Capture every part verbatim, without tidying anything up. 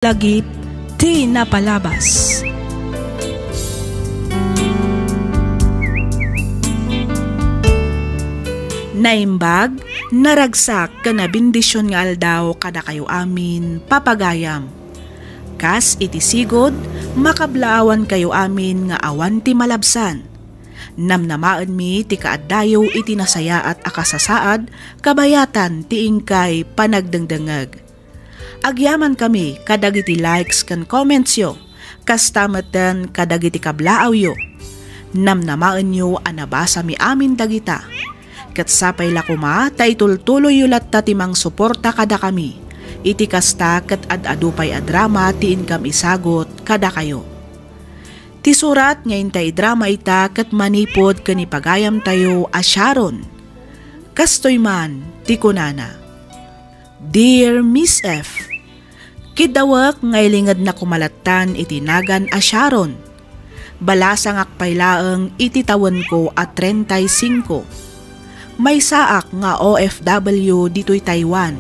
Lagip ti napalabas. Naimbag, naragsak ken nabendision nga aldaw kadakayo amin, papagayam. Kas iti sigud, makablaawankayo amin nga awan ti malabsan. Namnamaenmi ti kaaddayo iti nasayaat a kasasaad kabayatan ti inkay panagdengdengngeg. Agyamankami kadagiti likes ken commentsyo, kasta metten kadagiti kablaawyo. Namnamaenyo a nabasami amin dagita. Ket sapay la koma ta itultuloyyo latta ti mangsuporta kadakami. Iti kasta ket ad-adu pay a drama ti inkam isagut kadakayo. Ti surat nga intay idrama ita ket manipud ken ni pagayamtayo a Sharon. Kastoy man ti kunana, "Dear Miss F, kiddawek nga ilingedna koma lattan iti nagan a Sharon. Balasangak pay laeng iti tawenko a treinta y cinco. Maysaak nga O F W ditoy Taiwan.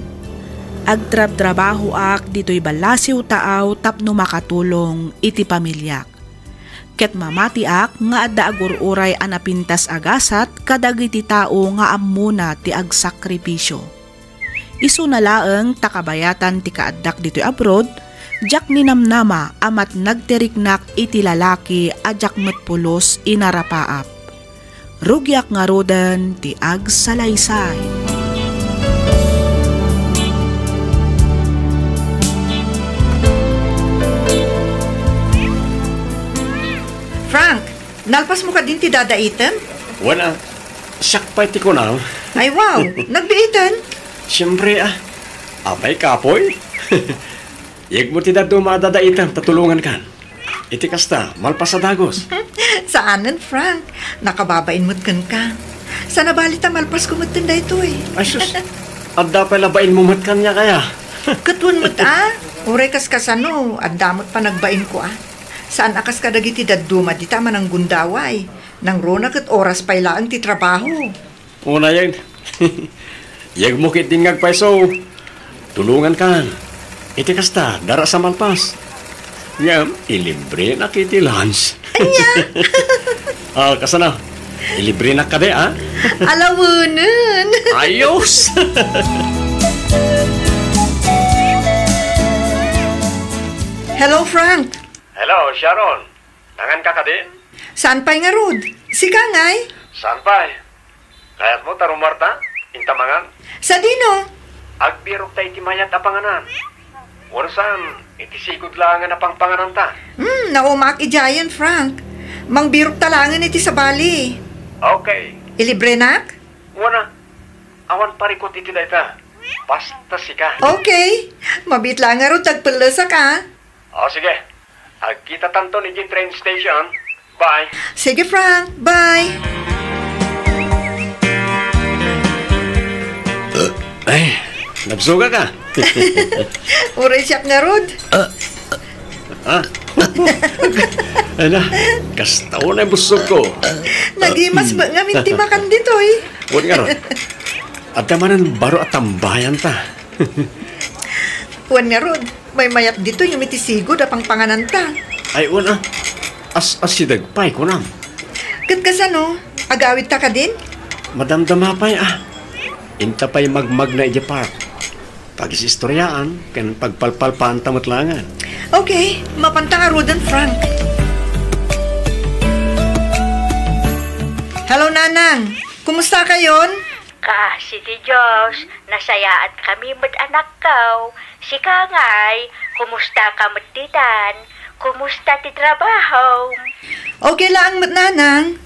Agtrabtrabahoak ditoy ballasiw taaw tapno makatulong iti pamiliak. Ket mamatiak nga adda agur-uray a napintas a gasat kadagiti tao nga ammona ti agsakripisio. Isuna laeng ta kabayatan ti kaaddak ditoy abroad, diak ninamnama a matnag ti riknak iti lalaki a diak met pulos inarapaap. Rugiak ngaruden ti agsalaysay." Frank, nalpasmo kadin ti dadaitem? Wen a, siak pay ti kunam. Ay, wow! Nagbiiten? Siempre, ah. Apay, kapoy? Yegmo ti dadduma a dadaitem ta tulongankan. Iti kasta, malpas a dagus. Saanen, Frank. Nakababain met kenka. Saan a bali ta malpasko metten daytoy. Ay, sus. Adda pay la bainmo met kaniak aya? Ket wen met, a. Uray kas kasano, adda met panagbainko, a. Saan a kas kadagiti dadduma dita a mananggundaway. Nangruna ket oras pay laeng ti trabaho. Unayen. Yegmo ketdin nga agpayso. Tulongankan. Iti kasta, dara sa malpas. Ngem, ilibrenak iti lunch. Ania? Ah, kasano? Ilibrenak kadi, a? Alawenen. Ayos! Hello, Frank. Hello, Sharon. Nanganka kadi? Saan pay ngarud? Sika ngay? Saan pay? Kayatmo ta rumuarta? Inta mangan? Sadino? Agbirokta iti mayat a panganan. Wenno saan, iti sigud laengen a pangpangananta? Hmm, naumaak idiayen, Frank. Mangbirokta laengen iti sabali. Okay. Ilibrenak? Wen a, awan parikut iti dayta. Basta sika. Okay. Mabiit laeng ngarud ta agpellesak, a. O, sige. Agkitatanton idiay train station. Bye. Sige, Frank. Bye. Ay, nagsugaka. Uray siak ngarud. Ah. Ala, kasta unay busogko. Nagimas met ngamin ti makan ditoy. Wen ngarud, adda manen baro a tambayanta. Wen ngarud, maymayat ditoy ngem iti sigud a pangpangananta. Ay, wen a. As-asideg pay, kunam. Ket kasano? Agawidta kadin? Madamdama pay, a. Inta pay magmagna idiay park. Pagis-istoriaan ken pagpalpalpaanta met laengen. Okay, mapanta ngaruden, Frank. Hello, Nanang. Kumusta kayon? Kaasi ti Dios, nasayaatkami met, anakko. Sika ngay, kumusta ka met ditan? Kumusta ti trabahom? Okay laeng met, Nanang.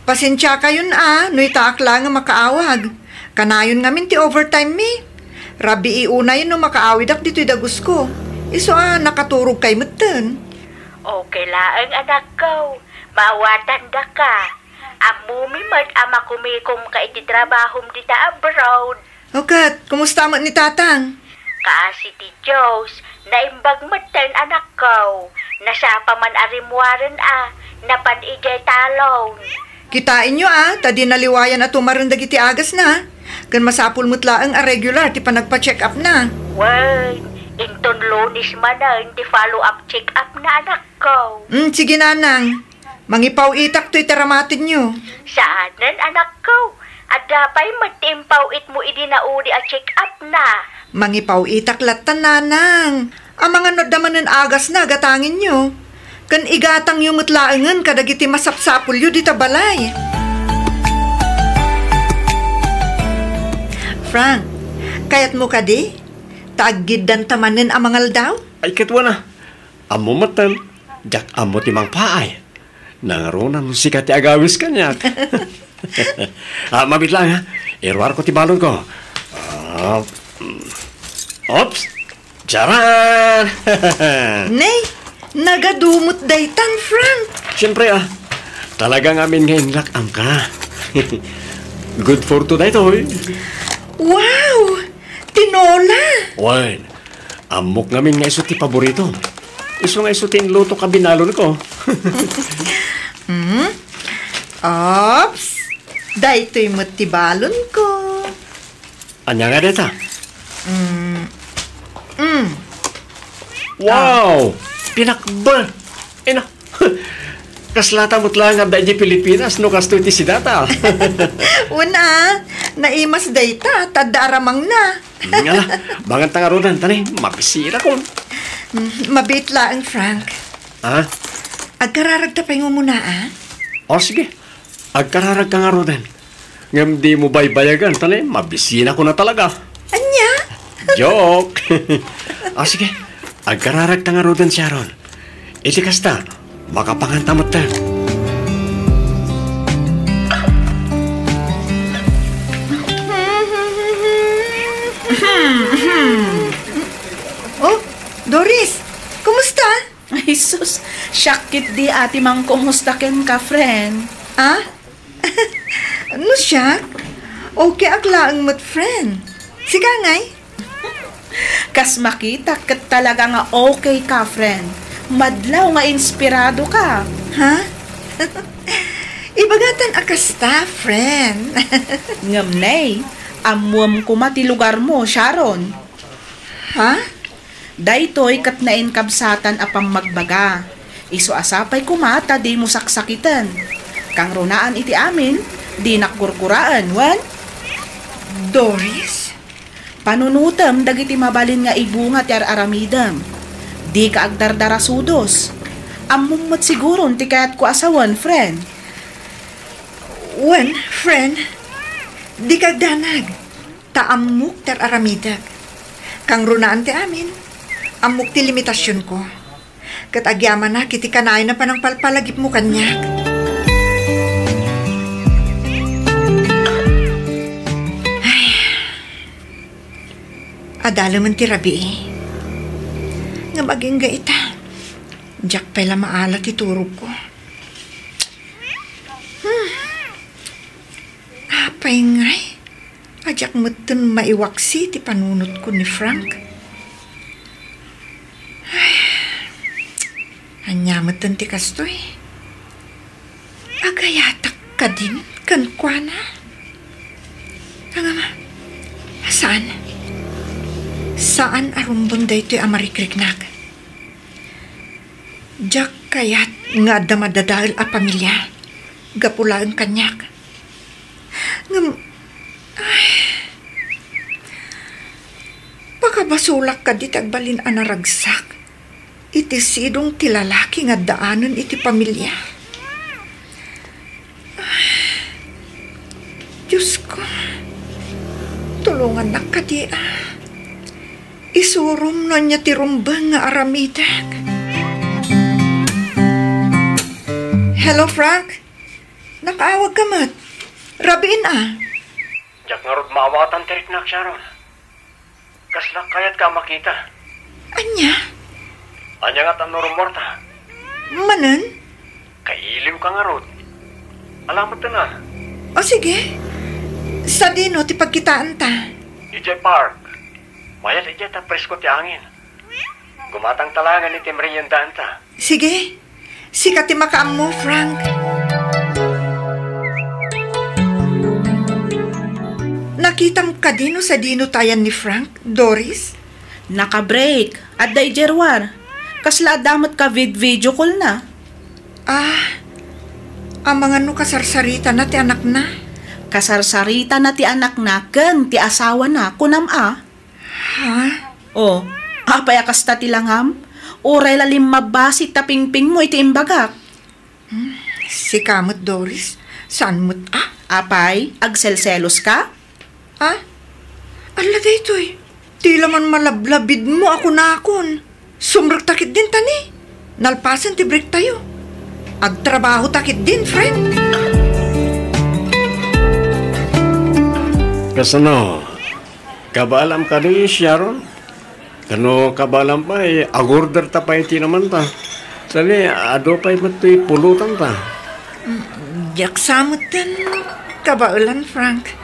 Pasensiakayon a no itaak laeng a makaawag. Kanayon ngamin ti overtime mi. Rabii unayen no makaawidak ditoy dagusko. Isu a nakaturogkay metten. Okay laeng, anakko. Maawatandaka. Ammomi met a makumikomka iti trabahom dita abroad. O ket, kumusta met ni Tatang? Kaasi ti Dios, naimbag metten, anakko. Nasapa man a rimmuaren a napan idiay talon. Kitaenyo a, ta di naliwayan a tumaren dagiti agasna. Ken masapul met laeng a regular ti panagpa-check-upna. Wen, Inton Lunes manen ti follow-up check-up na, anakko. Mm, sige, nanang. Mangipaw-itak toy ti aramatenyo. Saanen, anakko. Adda pay met ti impaw-itmo idi naudi a check-up na. Mangipaw-itak latta, nanang. Amangan no adda manen agasna a gatangenyo. Ken igatangyo met laengen kadagiti masapsapulyo dita balay. Frank, kayatmo kadi? Ta aggiddanta manen a mangaldaw? Ay, ket wen a. Ammo metten, diak ammo ti mangpaay. Nangruna no sika ti agawis kaniak. Ah, mabiit laeng, ha? Iruarko ti balonko. Ah, mm. Oops! Charan! Nay, nagadu met daytan, Frank. Siempre, ah. Talaga ngamin nga inlak-am ka. Good for two daytoy. Wow! Tinola! Wen, ammok ngamin nga isu ti paboritom. Isu nga isu ti inluto ka binalonko. Hmm? Ops! Daytoy met ti balonko. Ania nga dayta? Mm. Mm. Wow! Pinakbet! Ina, kaslata met laeng nga adda idiay Pilipinas no kastoy ti sidata. Wen a, naimas dayta, ta adda aramangna. Mm, ala, manganta ngaruden, ta ni, mabisirakon. Mm, mabiit laeng, Frank. Ha? Agkararagta pay ngumuna, a? O, sige. Agkararagka ngaruden. Ngem dimo baybayagan, ta ni, mabisinakon a talaga. Ania? Joke. O, sige. Agkararagta ngaruden, Sharon. Iti kasta, makapanganta metten. Oh, Doris, kumusta? Ay, sus, siak ketdi a ti mangkumusta kenka, friend. Ah? No siak? Okay ak laeng met, friend. Sika ngay? Kas makitak ket talaga nga okay ka, friend. Madlaw nga inspirado ka. Ha? Ibagatan a kasta, friend. Ngem, nay, ammuem koma ti lugarmo, Sharon. Ha? Daytoy ket nainkabsatan a pammagbaga. Isu a sapay koma ta dimo saksakiten. Kangrunaan iti amin, dinak gurguraen, wen? Doris? Panunotem dagiti mabalin nga ibunga ti ar-aramidem. Dika agdardarasudos. Ammom met siguron ti kayatko a sawen, friend. Wen, friend. Dika agdanag. Ta ammok ti ar-aramidek. Kangrunaan ti amin, ammok ti limitasionko. Ket agyamanak iti kanayon a panangpalpalagipmo kaniak. Ay, adalemen ti rabii. Ngem agingga ita, diak pay la maala ti turogko. Hmm. Apay ngay? A diak metten maiwaksi ti panunotko ni Frank. Ay, ania metten ti kastoy? Agayatak kadin kenkuana? Ngem, saan. Saan a rumbeng daytoy a marikriknak. Diak kayat nga adda madadael a pamilia gapu laeng kaniak. Ngem, ay, pakabasolak kadi ti agbalin a naragsak iti sidong ti lalaki nga addaanen iti pamilia. Ay, Diosko, tulongannak kadi a isurom no ania ti rumbeng nga aramidek. Hello, Frank? Nakaawagka met. Rabiin a. Diak ngarud maawatan ti riknak, Sharon. Kasla kayatka a makita? Ania? Ania ngata no rummuarta? Manen? Kailiwka ngarud. Ala metten a. O sige. Sadino ti pagkitaanta? Idiay park. Mayat idiay ta presko ti angin. Gumatangta laengen iti meriendaanta. Sige. Sika ti makaammo, Frank. Nakitam kadi no sadino ti ayan ni Frank, Doris? Naka-break. Adda idiay ruar. Kasla adda met ka vid-, video call na. Ah, amangan no kasarsaritana ti anakna? Kasarsaritana ti anakna ken ti asawana, kunam a? Ha? O, apay a kasta ti langam? Uray la limmabasi ta pingpingmo iti imbagak. Hmm, sika met, Doris, saan met a? Apay, agselselos ka? Ah? Alla daytoy, ti la man malablabidmo a kunakon. Sumrekta ketdin, tani. Nalpasen ti breaktayo. Agtrabahota ketdin, friend. Kasano? Kabaalam kadi, Sharon? Kano kabaalam pay, agorderta pay ti inumanta. Sani, adu pay met ti pulotanta. Mm, diak sa metten kabaelan, Frank.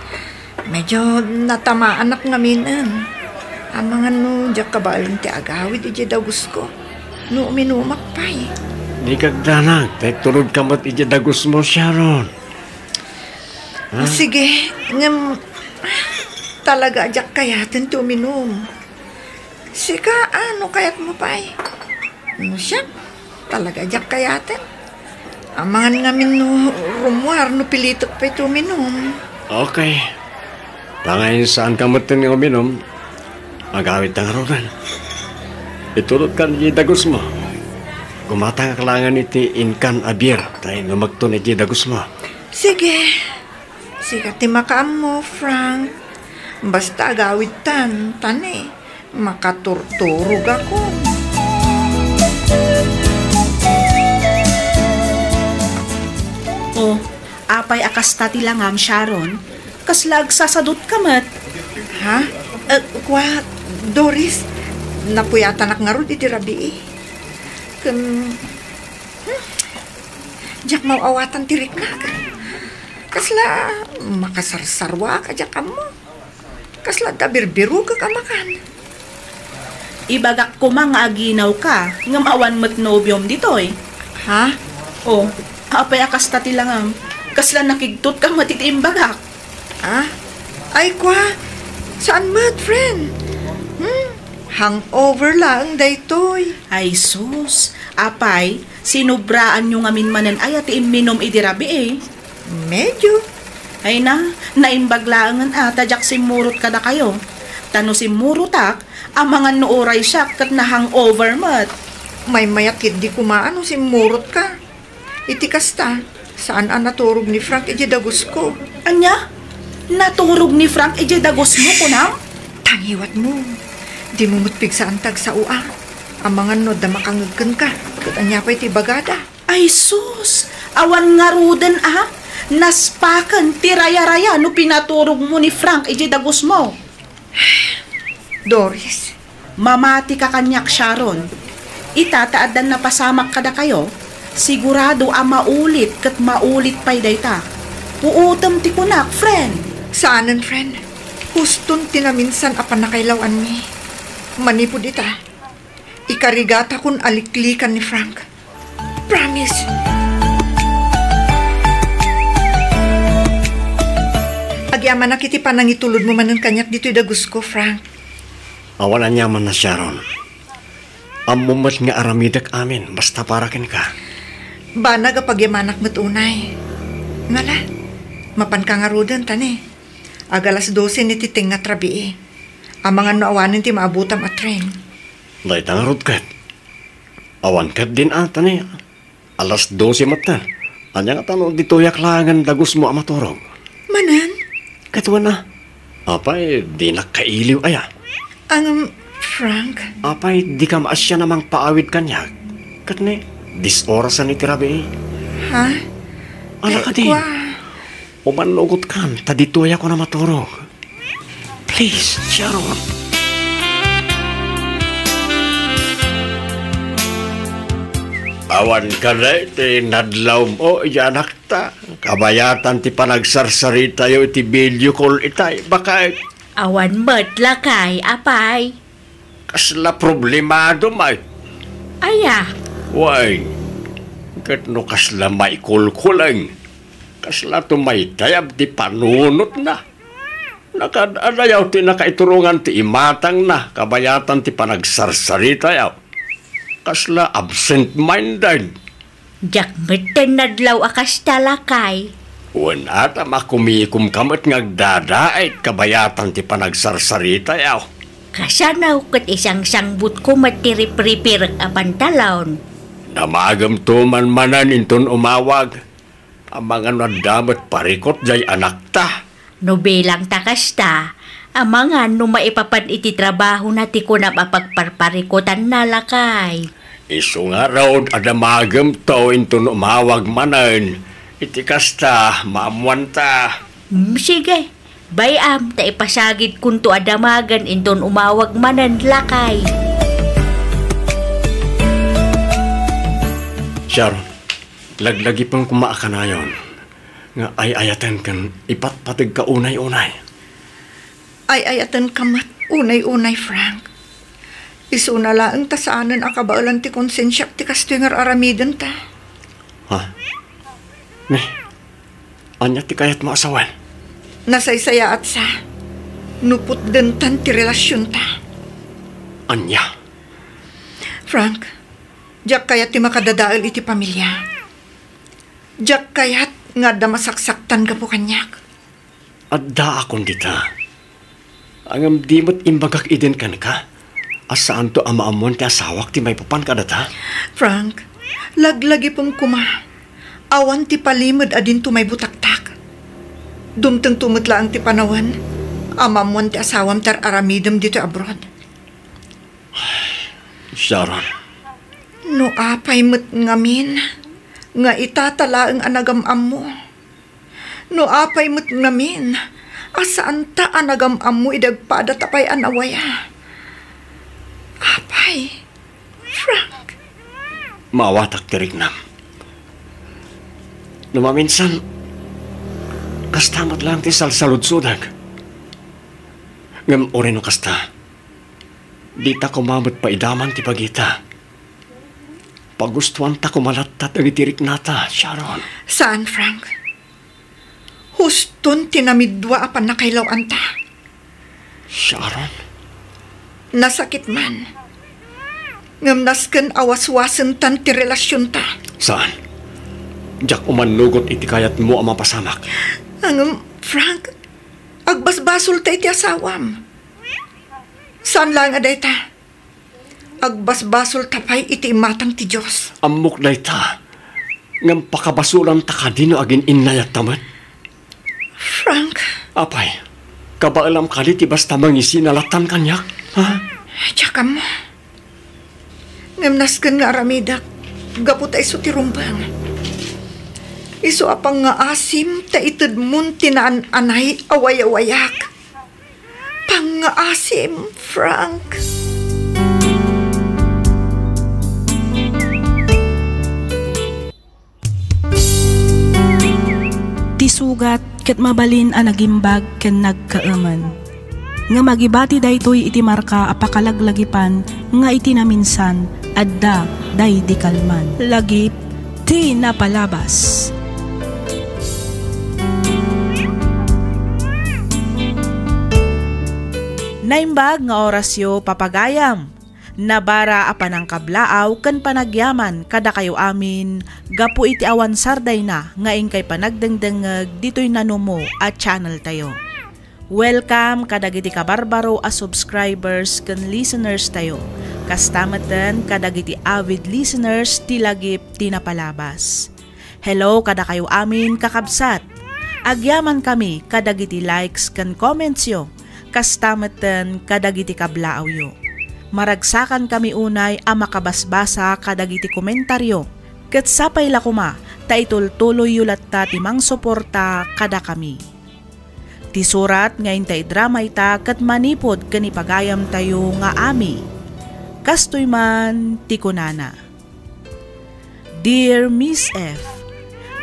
Medyo natamaanak ngaminen. Amangan no diak kabaelan ti agawid idiay dagusko no uminumak pay. Di kagdanag, tay tulodka met idiay dagusmo, Sharon. Ha? Sige, ngem talaga a diak kayaten ti uminum. Sika, a, no kayatmo pay. No siak, talaga a diak kayaten. Amangan ngamin no rummuar no pilitek pay ti uminum. Okay. Tangay saanka metten nga uminum, agawidta ngaruden. Itulodkan idiay dagusmo. Gumatangak laengen iti inkan a beer ta inumekton idiay dagusmo. Sige. Sika ti makaammo, Frank. Basta agawidtan, tani, makaturturogakon. O, apay a kasta ti langam, Sharon? Kasla agsasadutka met? Ha? Eh, kua, Doris, napuyatanak ngarud iti rabii. Ken, hmm, diak maaw-awatan ti riknak. Kasla makasarsarwaak a diak ammo. Kasla adda birbirokek a makan. Ibagak koma nga aginawka, ngem awan met nobiom ditoy. Ha? O, apay a kasta ti langam? Kasla nakigtotka met iti imbagak. Ah? Ay, kua, saan met, friend? Hmm? Hangover laeng daytoy. Ay, sus. Apay, sinubraanyo ngamin manen aya ti imminum idi rabii? Medyo. Ay na, naimbag laengen a ta diak simmurot kadakayo. Ta no simmurotak, amangan no uray siak ket na-hangover met. Maymayat ketdi koma no simmurotka. Iti kasta, saan a naturog ni Frank idiay dagusko. Ania? Naturog ni Frank idiay dagusmo, kunam? Tangiwatmo. Dimo met pigsaan ti agsao a. Amangan no adda makangeg kenka, ket ania pay ti ibagada? Ay sus! Awan ngaruden a! Naspaken ti rayaraya no pinaturogmo ni Frank idiay dagusmo. Doris. Mamatika kaniak, Sharon. Ita ta addan napasamak kadakayo, sigurado a maulit ket maulit pay dayta. Puotem ti kunak, friend. Saanen, friend. Huston ti naminsan a pannakailaw-anmi. Manipud ita, ikarigatakon a liklikan ni Frank. Promise. Agyamanak iti panangitulodmo manen kaniak ditoy dagusko, Frank. Awan aniaman a, Sharon. Ammom met nga aramidek amin, basta para kenka. Banag a pagyamanak met unay. Ngala, mapanka ngaruden, tani. Ag-alas dose ni ti tengnga ti rabii. Amangan no awanen ti maabutam a train. Dayta ngarud ket. Awan ketdin a, tani. Alas dose met ta. Ania ngata no ditoyak laengen dagusmo a maturog? Manen? Ket wen a. Apay, dinak kailiw aya. Ngem, Frank. Apay, dika maasian a mangpaawid kaniak? Ket ni, disorasan iti rabii. Ha? Ala kadi. Kua. Umanugotkan, ta ditoyak a maturog. Please, Sharon. Awan kadi ti nadlawmo, ya anakta. Kabayatan ti panagsarsaritayo iti video call itay, baket. Awan met lakay, apay. Kasla problemado, Mike. Aya? Way, ket no kasla maikulkuleng, kasla tumaytayab ti panunotna. Nakaad-adayaw ti nakaiturongan ti imatangna kabayatan ti panagsarsaritayaw. Kasla absent-minded. Diak metten nadlaw a kasta, lakay. Wen, ata makumikomka met nga agdadaet kabayatan ti panagsarsaritayaw. Kasano ket isangsangbutko met ti ripripirek a pantalon? Damagem to man manen inton umawag. Amangan no adda met parikut jay anakta. No bilangta kasta, amangan no maipapan iti trabahona ti kunam a pagparparikutanna, lakay. Isu ngarud a damagem to inton umawag manen. Iti kasta, maammuanta. Mm, sige. Bay-am ta ipasagidkonto a damagen inton umawag manen, lakay. Sharon, laglagipem koma a kanayon nga ay-ayaten ken ipatpategka unay-unay. Ay-ayatenka met unay-unay, Frank. Isuna laeng ta saanen a kabaelan ti konsensiak ti kastoy nga ar-aramidenta. Ha? Ni, ania ti kayatmo a sawen? Nasaysayaat sa no putdentan ti relasionta. Ania? Frank, diak kayat ti makadadael iti pamilya. Diak kayat nga adda masaksaktan gapu kaniak. Addaakon dita. Ngem di met imbagak idin kenka a saanto a maammuan ti asawak ti maipapan kadata? Frank, laglagipem koma. Awan ti palimed a dinto maibutaktak. Dumtengto met laeng ti panawen a maammuan ti asawam ti ar-aramidem ditoy abroad. Sharon. No apay met ngamin nga itata laeng a nagam-ammo. No apay met ngamin a saanta a nagam-ammo idi agpadata pay a nawaya. Apay, Frank. Maawatak ti riknam. No maminsan, kasta met laeng ti salsaludsodak. Ngem uray no kasta, dita koma met paidaman ti bagita. Pagustoanta koma latta dagiti riknata, Sharon. Saan, Frank. Huston ti namiddua a pannakailawanta. Sharon? Nasakit man. Ngem nasken a waswasentan ti relasionta. Saan? Diak umannugot iti kayatmo a mapasamak. Ngem, Frank, agbasbasolta iti asawam. Saan laeng a dayta. Agbasbasolta pay iti imatang ti Dios. Ammok dayta. Ngem pakabasolanta kadi no agin-innayatta met? Frank. Apay, kabaelam kadi ti basta mangisina lattan kaniak? Ha? Diak ammo. Ngem nasken nga aramidek gapu ta isu ti rumbeng. Isu a pangngaasim ta itedmon ti naan-anay a wayawayak. Pangngaasim, Frank. Ti sugat ket mabalin a nagimbag ken nagkaemen. Ngem agibati daytoy iti marka a pakalaglagipan nga iti naminsan, adda daydi kalman. Lagip ti napalabas. Naimbag nga orasyo, papagayam. Nabara a panangkablaaw ken panagyaman kadakayo amin gapu iti awan sardayna nga inkay panagdengdengngeg ditoy nanumo a channel tayo. Welcome kadagiti kabarbaro a subscribers ken listeners tayo. Kasta metten kadagiti avid listeners ti Lagip ti Napalabas. Hello kadakayo amin, kakabsat. Agyamankami kadagiti likes ken commentsyo, kasta metten kadagiti kablaawyo. Maragsakankami unay a makabasbasa kadagiti komentaryo, ket sapay la koma ta itultuloyyo latta ti mangsuporta kadakami. Ti surat nga inta idrama ita ket manipud ken ipagayamtayo nga Ami. Kastoy man ti kunana, Dear Miss F,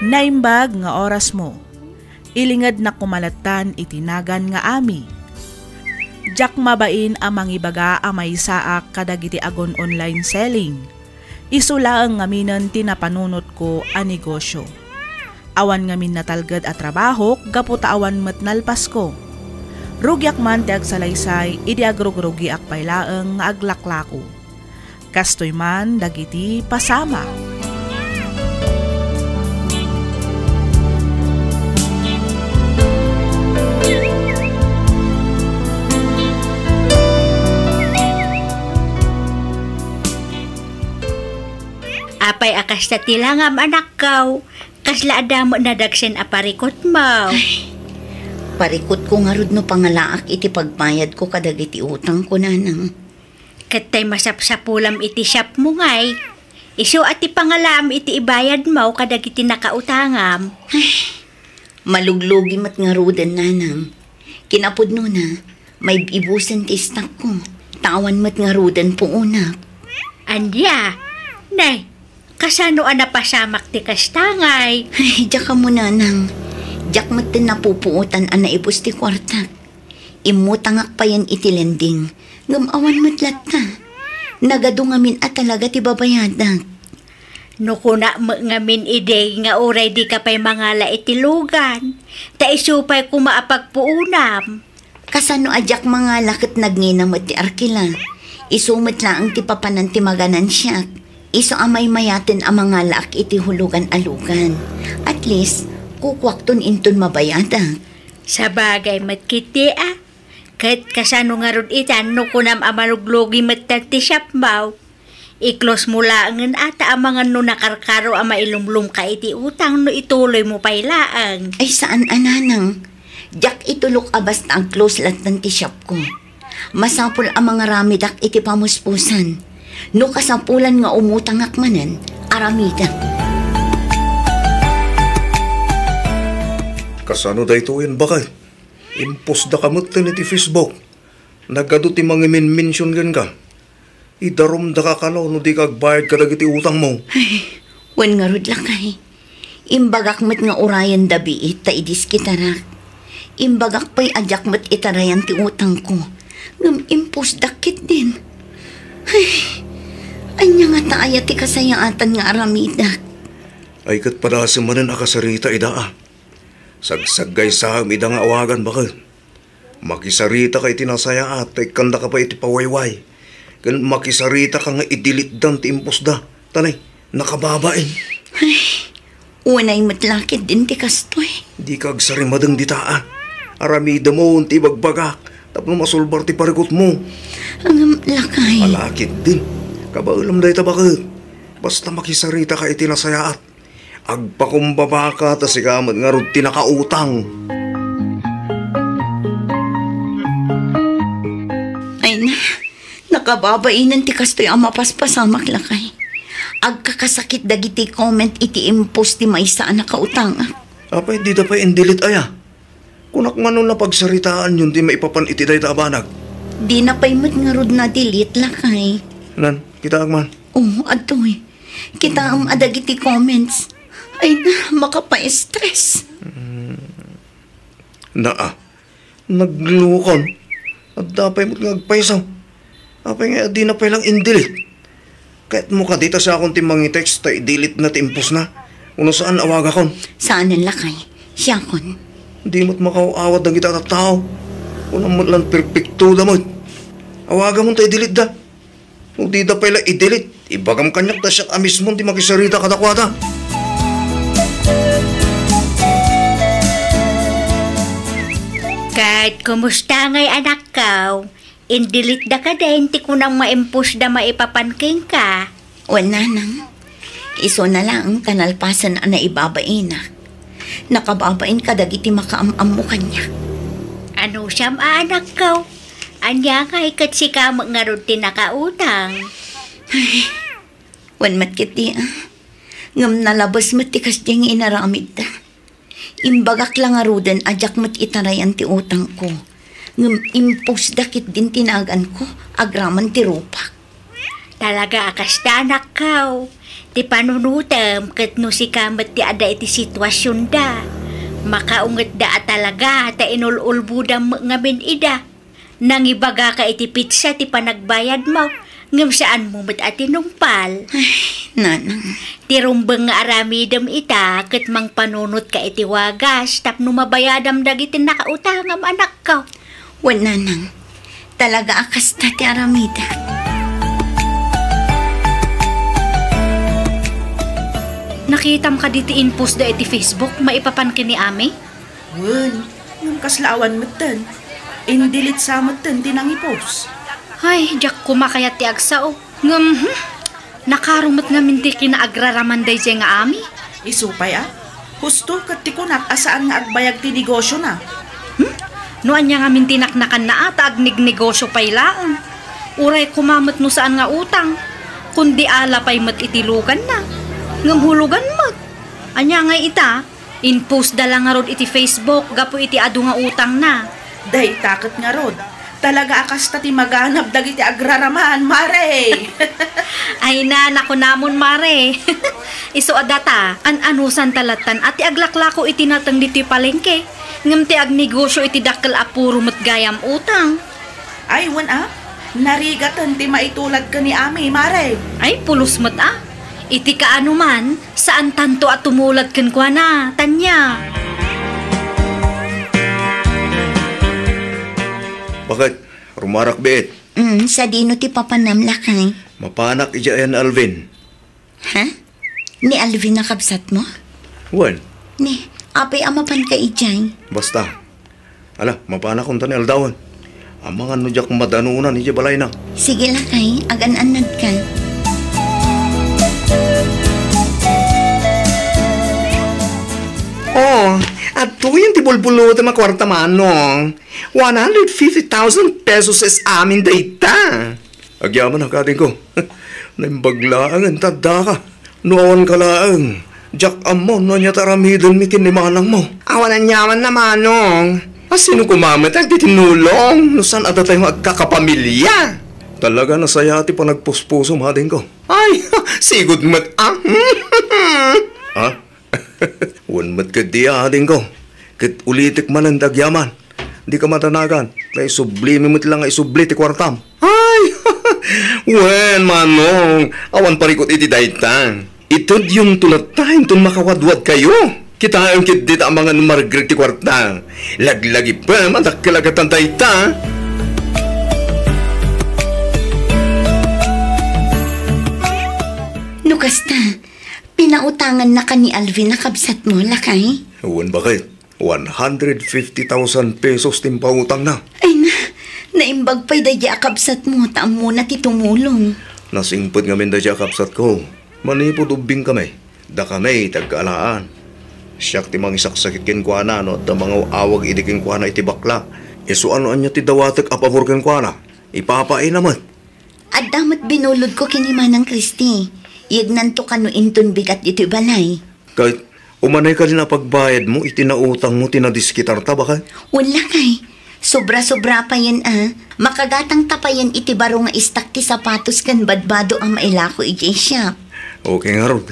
naimbag nga orasmo. Ilingednak koma lattan iti nagan nga Ami. Diak mabain a mangibaga a maysaak kadagiti agun-online selling. Isu laeng ngaminen ti napanunotko a negosyo. Awan ngamin natalged a trabahok gapu ta awan met nalpasko. Rugiak man ti agsalaysay idi agrugrugiak pay laeng nga aglaklako. Kastoy man dagiti pasamak. Apay a kasta ti langam, anakko? Kasla adda met nadagsen a parikutmo? Ay, parikutko ngarud no pangalaak iti pagbayadko kadagiti utangko, nanang. Ket tay masapsapulam iti shopmo ngay, isu a ti pangalaam iti ibayadmo kadagiti nakautangam. Ay, maluglugi met ngaruden, nanang. Kinapudnona, maib-ibusen ti istakko, ta awan met ngaruden puonak. Ania? Nay, kasano a napasamak ti kasta ngay? Ay, diak ammo, nanang. Diak met napupuotan a naibus ti kuartak. Immutangak payen iti lending, ngem awan met latta. Nagadu ngamin a talaga ti babayadak. No kunak met ngamin idi nga uray dika pay mangala iti lugan, ta isu pay koma a pagpuonam. Kasano a diak mangala ket nagngina met ti arkila? Isu met laeng ti papanan ti maganansiak. Isu a maymayaten a mangalaak iti hulugan a lugan. At least, kukuakton inton mabayadak. Sabagay met ketdi a. Ket kasano ngarud itan no kunam a maluglugi metten ti shopmo? I-close mo laengen a ta amangan no nakarkaro a mailumlomka iti utang no ituloymo pay laeng. Ay, saan a, nanang. Diak itulok a basta ag-close lattan ti shopko. Masapul a mangaramidak iti pamuspusan. No kasapulan nga umutangak manen, aramidak. Kasano daytoyen, baket? Impostaka metten iti Facebook. Nagadu ti mangimenmension kenka. Idarumdaka kano no dika agbayad kadagiti utangmo. Ay, wen ngarud, lakay. Imbagak met nga urayen da biit ta idiskitarak. Imbagak pay a diak met itarayan ti utangko. Ngem impostdak ketdin. Ay, ania ngata aya ti kasayaatan nga aramidak? Ay, ket padasem manen a kasarita ida a. Sagsaggaysaem ida nga awagan, baket. Makisaritaka iti nasayaat ta ikkandaka pay iti pawayway. Ken makisaritaka nga i-delete-dan ti impostda. Ta nay, nakababain. Ay, unay met la ketdin ti kastoy. Dika agsarimadeng dita a. Aramidemon ti ibagbagak tapno masulbar ti parikutmo. Ngem, lakay. Ala ketdin. Kabaelam dayta, baket. Basta makisaritaka iti nasayaat. Agpakumbabaka ta sika met ngarud ti nakautang. Ay na, nakababainen ti kastoy a mapaspasamak, lakay. Agkakasakit dagiti comment iti impost ti maysa a nakautangak. Apay, dida pay in-delete aya? Kunak, mano napagsaritaanyon ti maipapan iti dayta a banag? Dina pay met ngarud na-delete, lakay. Nan, kitaak man. Oo, adtoy. Kitaem a dagiti comments. Ay na, makapa-stress. Mm. Naa, naglukon. Adda pay met nga agpayso. Apay nga dina pay lang in-delete? Kayatmo kadi ta siakon ti mangi-text ta i-delete na ti impostna? Wenno saan a awagakon? Saanen, lakay. Siakon. Di met makaaw-awat dagita a tattao. Kunam met lan perpektoda met. Awagamon ta i-delete da. No dida pay la i-delete, ibagam kaniak ta siak a mismon ti makisarita kadakuada. Ket kumusta ngay, anakko? In-delete da kadin ti kunam nga impostda maipapan kenka? Wen, nanang. Isuna laeng ta nalpasen a naibabainak. Nakababain kadagiti makaam-ammo kaniak. Anusam a, anakko? Ania ngay ket sika met ngarud ti nakautang? Ay, wen met ketdi a. Ngem nalabes met ti kasdiay nga inaramidda. Imbagak la ngaruden a diak met itarayan ti utangko. Ngem impostda ketdin ti naganko agraman ti rupak. Talaga a kasta, anakko. Ti panunotem ket no sika met ti adda iti situasionda, makaungetda a talaga ta inul-ulbodam met ngamin ida. Nangibagaka iti petsa ti panagbayadmo, ngem saanmo met a tinungpal. Ay, nanang. Ti rumbeng nga aramidem ita ket mangpanunotka iti wagas tapno mabayadam dagiti nakautangam, anakko. Wen, nanang, talaga a kasta ti aramidek. Nakitam kadi ti inpost da iti Facebook maipapan ken ni Ami? Wen, ngem kasla awan metten. In-delete sa metten ti nangipost. Ay, diak koma kayat ti agsao. Ngem, hmm, nakaro met ngamin ti kinaagraraman daydiay nga Ami. Isu pay a, husto ket ti kunak a saan nga agbayag ti negosiona. Hmm? No ania ngamin ti naknakanna a ta agnegnegosio pay laeng. Uray koma met no saan nga utang, kundi ala pay met iti luganna. Ngem hulugan met. Ania ngay ita? Inpost da la ngarud iti Facebook gapu iti adu nga utangna. Dayta ket ngarud, talaga a kasta ti maganab dagiti agraraman, mare! Ay na, nakunamon, mare. Isu a data, an-anusan ta lattan a ti aglaklako iti nateng ditoy palengke, ngem ti agnegosio iti dakkel a puro met gayam utang. Ay, wen a, narigaten ti maitulad ken ni Ami, mare. Ay, pulos met a. Iti kaano man, saan tanto a tumulad kenkuana, Tanya. Bakit? Rumarak biit? Mm, sadino ti papanam, lakay? Mapanak idiay ni Alvin. Ha? Ni Alvin a kabsatmo? Wen. Ni, apay a mapanka idiay? Basta. Ala, mapanakon ta ni aldawen. Amangan no diak madanunan idiay balayna. Sige, lakay, agan-annadka. Oh, adtoyen ti bulbulutem a kuarta, Manong. One hundred fifty thousand pesos is amin dayta. Agyamanak, adingko. Naimbag laengen ta addaka. No awanka laeng, diak ammo no ania ti aramidenmi ken ni manangmo. Awan aniamanna, Manong. A, sino koma met ti tinulong no saan a datayo nga agkakapamilia? Talaga nasayaat ti panagpuspusom, adingko. Ay, sigud met, a. Ha? Wen met ketdi, adingko. Ket ulitek manen ti agyaman. Dika madanagan. Ta isublimi met la nga isubli ti kuartam. Ay! Wen, Manong, awan parikut iti dayta. Itedyonto latta inton makawadwadkayo. Kitaem ketdi ta amangan Margaret ti kuarta. Laglagipem a dakkel a gatan dayta. No kasta, pinautangannaka ni Alvin a kabsatmo, lakay? Wen, bakit? One hundred fifty thousand pesos ti impautangna. Ay na, naimbag pay daydiay a kabsatmo ta ammona ti tumulong. Nasingpet ngamin daydiay a kabsatko. Manipud ubbingkami, dakami ti agkaalaan. Siak ti mangisaksakit kenkuana no adda mangaw-awag idi kenkuana iti bakla. Isu a no ania ti dawatek a pabor kenkuana, ipapaina met. Adda met binulodko ken ni Manang Christy. Yagnanto kano inton bigat ditoy balay. Ket umanay kadin a pagbayadmo iti nautangmo ti nadiskitarta, baket? Wen, lakay. Sobra-sobra payen a. Makagatangta payen iti baro nga istak ti sapatos ken badbado a mailako idiay shop. Okay ngarud.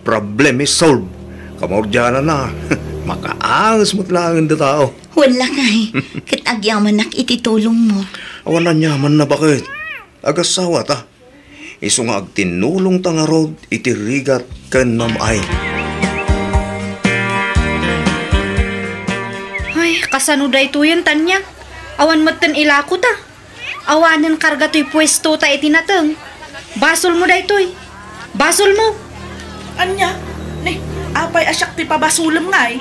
Problem is solved. Kamaudiananna, makaanges met laengen ti tao. Wen, lakay. Ket agyamanak iti tulongmo. Awan aniamanna, baket? Agassawa ta. Isu nga agtinnulongta ngarud iti rigat ken mam-ay. Ay, kasano daytoyen, Tanya? Awan metten ilako ta. Awanen karga toy puesto ta iti nateng. Basolmo daytoy. Basolmo. Ania? Ni, apay a siak ti pabasolem ngay?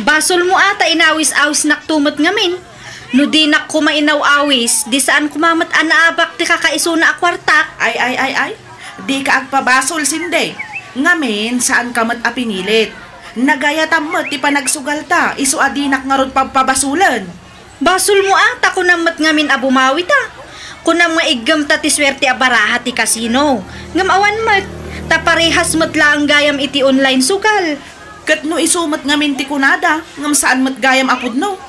Basolmo a ta inawis-awisnakto met ngamin. No dinak koma inaw-awis, di saan koma met a naabak ti kakaisuna a kuartak. Ay, ay, ay, ay. Dika agpabasol, Sinde. Ngamin, saanka met a pinilit. Nagayatam met ti panagsugalta, isu a dinak ngarud pabpabasolen. Basolmo a, ta kunam met ngamin a bumawita. Kunam nga iggemta ti suerte a baraha ti kasino. Ngem awan met, ta parehas met laeng gayam iti online sugal. Ket no isu met ngamin ti kunada, ngem saan met gayam a pudno.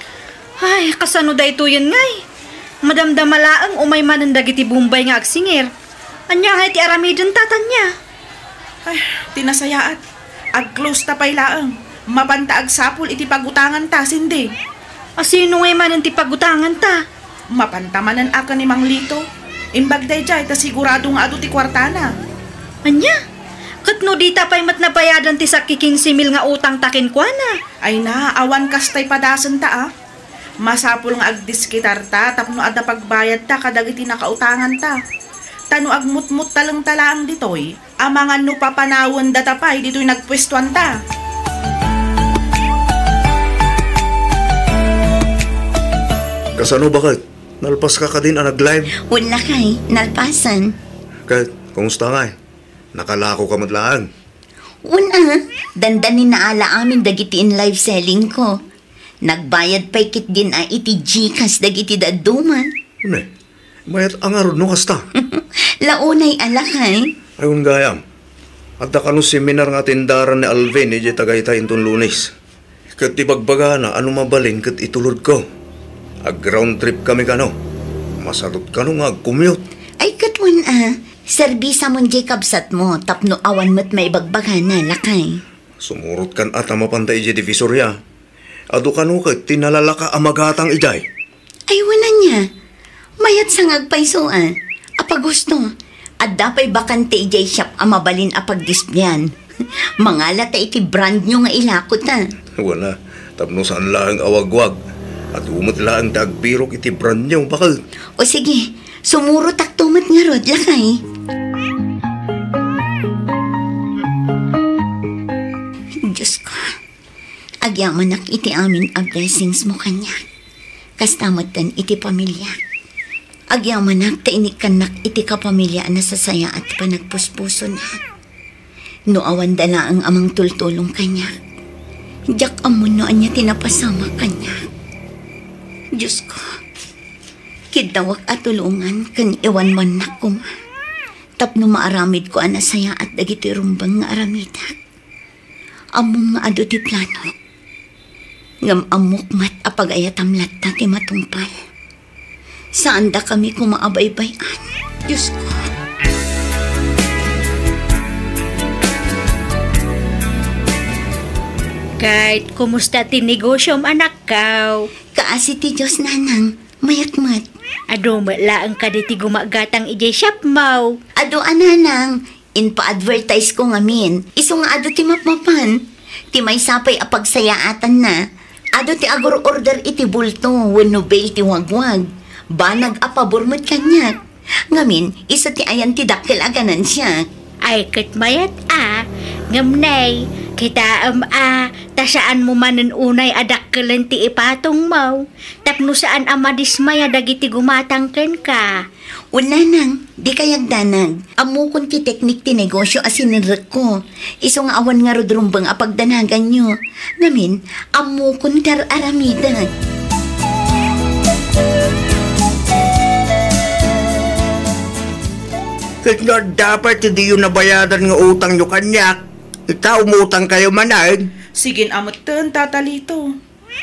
Ay, kasano daytoyen ngay? Madamdama laeng umay manen dagiti Bombay nga agsingir. Ania ngay ti aramidenta, Tanya? Ay, ti nasayaat. Ag-close ta pay laeng. Mapanta agsapul iti pagutanganta, Cindy. A, sino ngay manen ti pagutanganta? Mapanta manen a ken ni Mang Lito. Imbag daydiay ta sigurado nga adu ti kuartana. Ania? Ket no dita pay met nabayadan ti sakki kinse mil nga utangta kenkuana? Ay na, awan kastay padasenta a. Masapul nga agdiskitarta tapno adda pagbayadta kadagiti nakautanganta. Ta no agmutmuttalengta laeng ditoy, amangan no papanawendata pay ditoy nagpuestuanta. Kasano, baket? Nalpaska kadin a nag-live? Wen lakay, nalpasen. Ket, kumusta ngay? Nakalakoka met laeng? Wen a, dandanin naala amin dagiti in-live selling ko. Nagbayad pay ketdin a iti GCash dagiti dadduma. Une, mayat a ngarud no kasta. Launay a lakay. Ay, wen gayam. Adda kano seminar nga atendaran ni Alvin idiay Tagaytay inton Lunes. Ket ibagbagana a no mabalin ket itulodko. Ag-round trip kami kano. Masarot kano nga ag-commute. Ay, ket wen a, serbisamon diay kabsatmo tapno awan met maibagbagana, lakay. Sumurot kan a ta mapanta idiay Divisoria. Adu kano ket ti nalalaka a magatang idiay. Ay, wen ania. Mayat sa nga agpayso a. Apaghusto. Adda pay bakante idiay shop a mabalin a pagdisplean. Mangalata iti brand new nga ilakota. Wen a, tapno saan laeng a wagwag. Adu met laeng ti agbirok iti brand new, baket. O sige, sumurotakto met ngarud, lakay. Diyos ko, agyamanak iti amin a blessings mo kaniak. Kasta metten iti pamiliak. Agyamanak ta inikkannak iti kapamilya a nasasayaat ti panagpuspusona. No awanda laeng a mangtultulong kaniak, diak ammo no ania ti napasamak kaniak. Diyos ko, kiddawak a tulongan ken iwanwannak koma tapno maaramidko a nasayaat dagiti rumbeng nga aramidek. Ammom nga adu ti planok. Ngem ammok met a pagayatam latta ti matungpal. Saandakami koma a baybay-an, Diyos ko. Ket kumusta ti negosiom, anakko? Kaasi ti Dios, nanang. Mayat met. Adu met laeng kadi ti gumagatang idiay shopmo? Adu a, nanang. Impa-advertise ko ngamin, isu nga adu ti mapmapan. Ti maysa pay a pagsayaatanna, adu ti agur-order iti bulto wenno bale ti wagwag. Banag a pabor met kaniak. Ngamin, isu ti ayan ti dakkel a ganansiak. Ay, ket mayat a, ngem nay, kitaem a, ta saanmo manen unay a dakkelen ti ipatongmo, tapno saan a madismaya dagiti gumatang kenka. Wen, nanang, dikay agdanag. Ammokon ti teknik ti negosio a sinirrekko. Isu nga awan ngarud rumbeng a pagdanaganyo. Ngamin, ammokon ti ar-aramidek. Ket no adda pay ti diyo nabayadan nga utangyo kaniak, ita umutangkayo manen. Sige a metten, Tata Lito.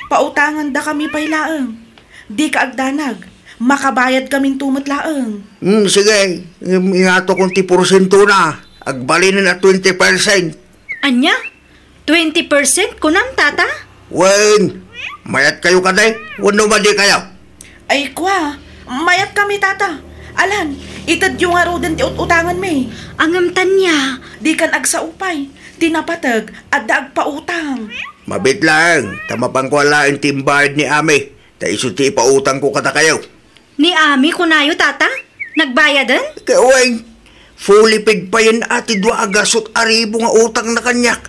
Pautangandakami pay laeng. Dika agdanag. Makabayadkaminto met laeng. Hmm, sige. Im-, ingatokon ti porsientona. Agbalinen a twenty percent. Ania? Twenty percent kunam, Tata? Wen, mayatkayo kadi wenno madikayo? Ay, kua, mayatkami, Tata. Alan, itedyo ngaruden ti ut-utanganmi. Ngem ania? Dikan agsao pay. Ti napateg, adda agpautang. Mabiit laeng, ta mapanko laeng ti imbayad ni Ami, ta isu ti ipautangko kadakayo. Ni Ami kunayo, Tata? Nagbayaden? Ket wen, fully paid payen a ti dua a gasut a ribu nga utangna kaniak.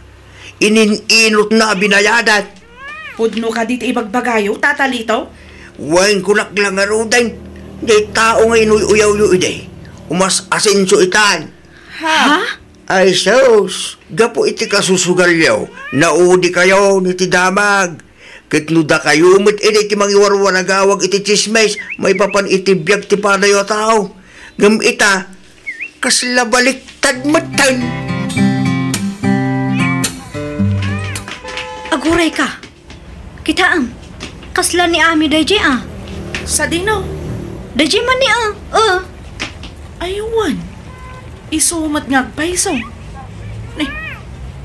Inin-inutna a binayadan. Pudno kadi ti ibagbagayo, Tata Lito? Wen, kunak la ngaruden, diay tao nga inuy-uyawyo idi, umas-asenso itan. Ha? Ha? Ay sus, gapu iti kasusugalyo, naudikayo iti damag. Ket no dakayo met idi ti mangiwarwaragawag iti tsismis maipapan iti biag ti panayo a tao, ngem ita, kasla baliktad metten. Agurayka. Kitaem, kasla ni Ami daydiay a. Sadino? Daydiay man ni a, a. Ay, wen. Isu met nga agpayso. Ni,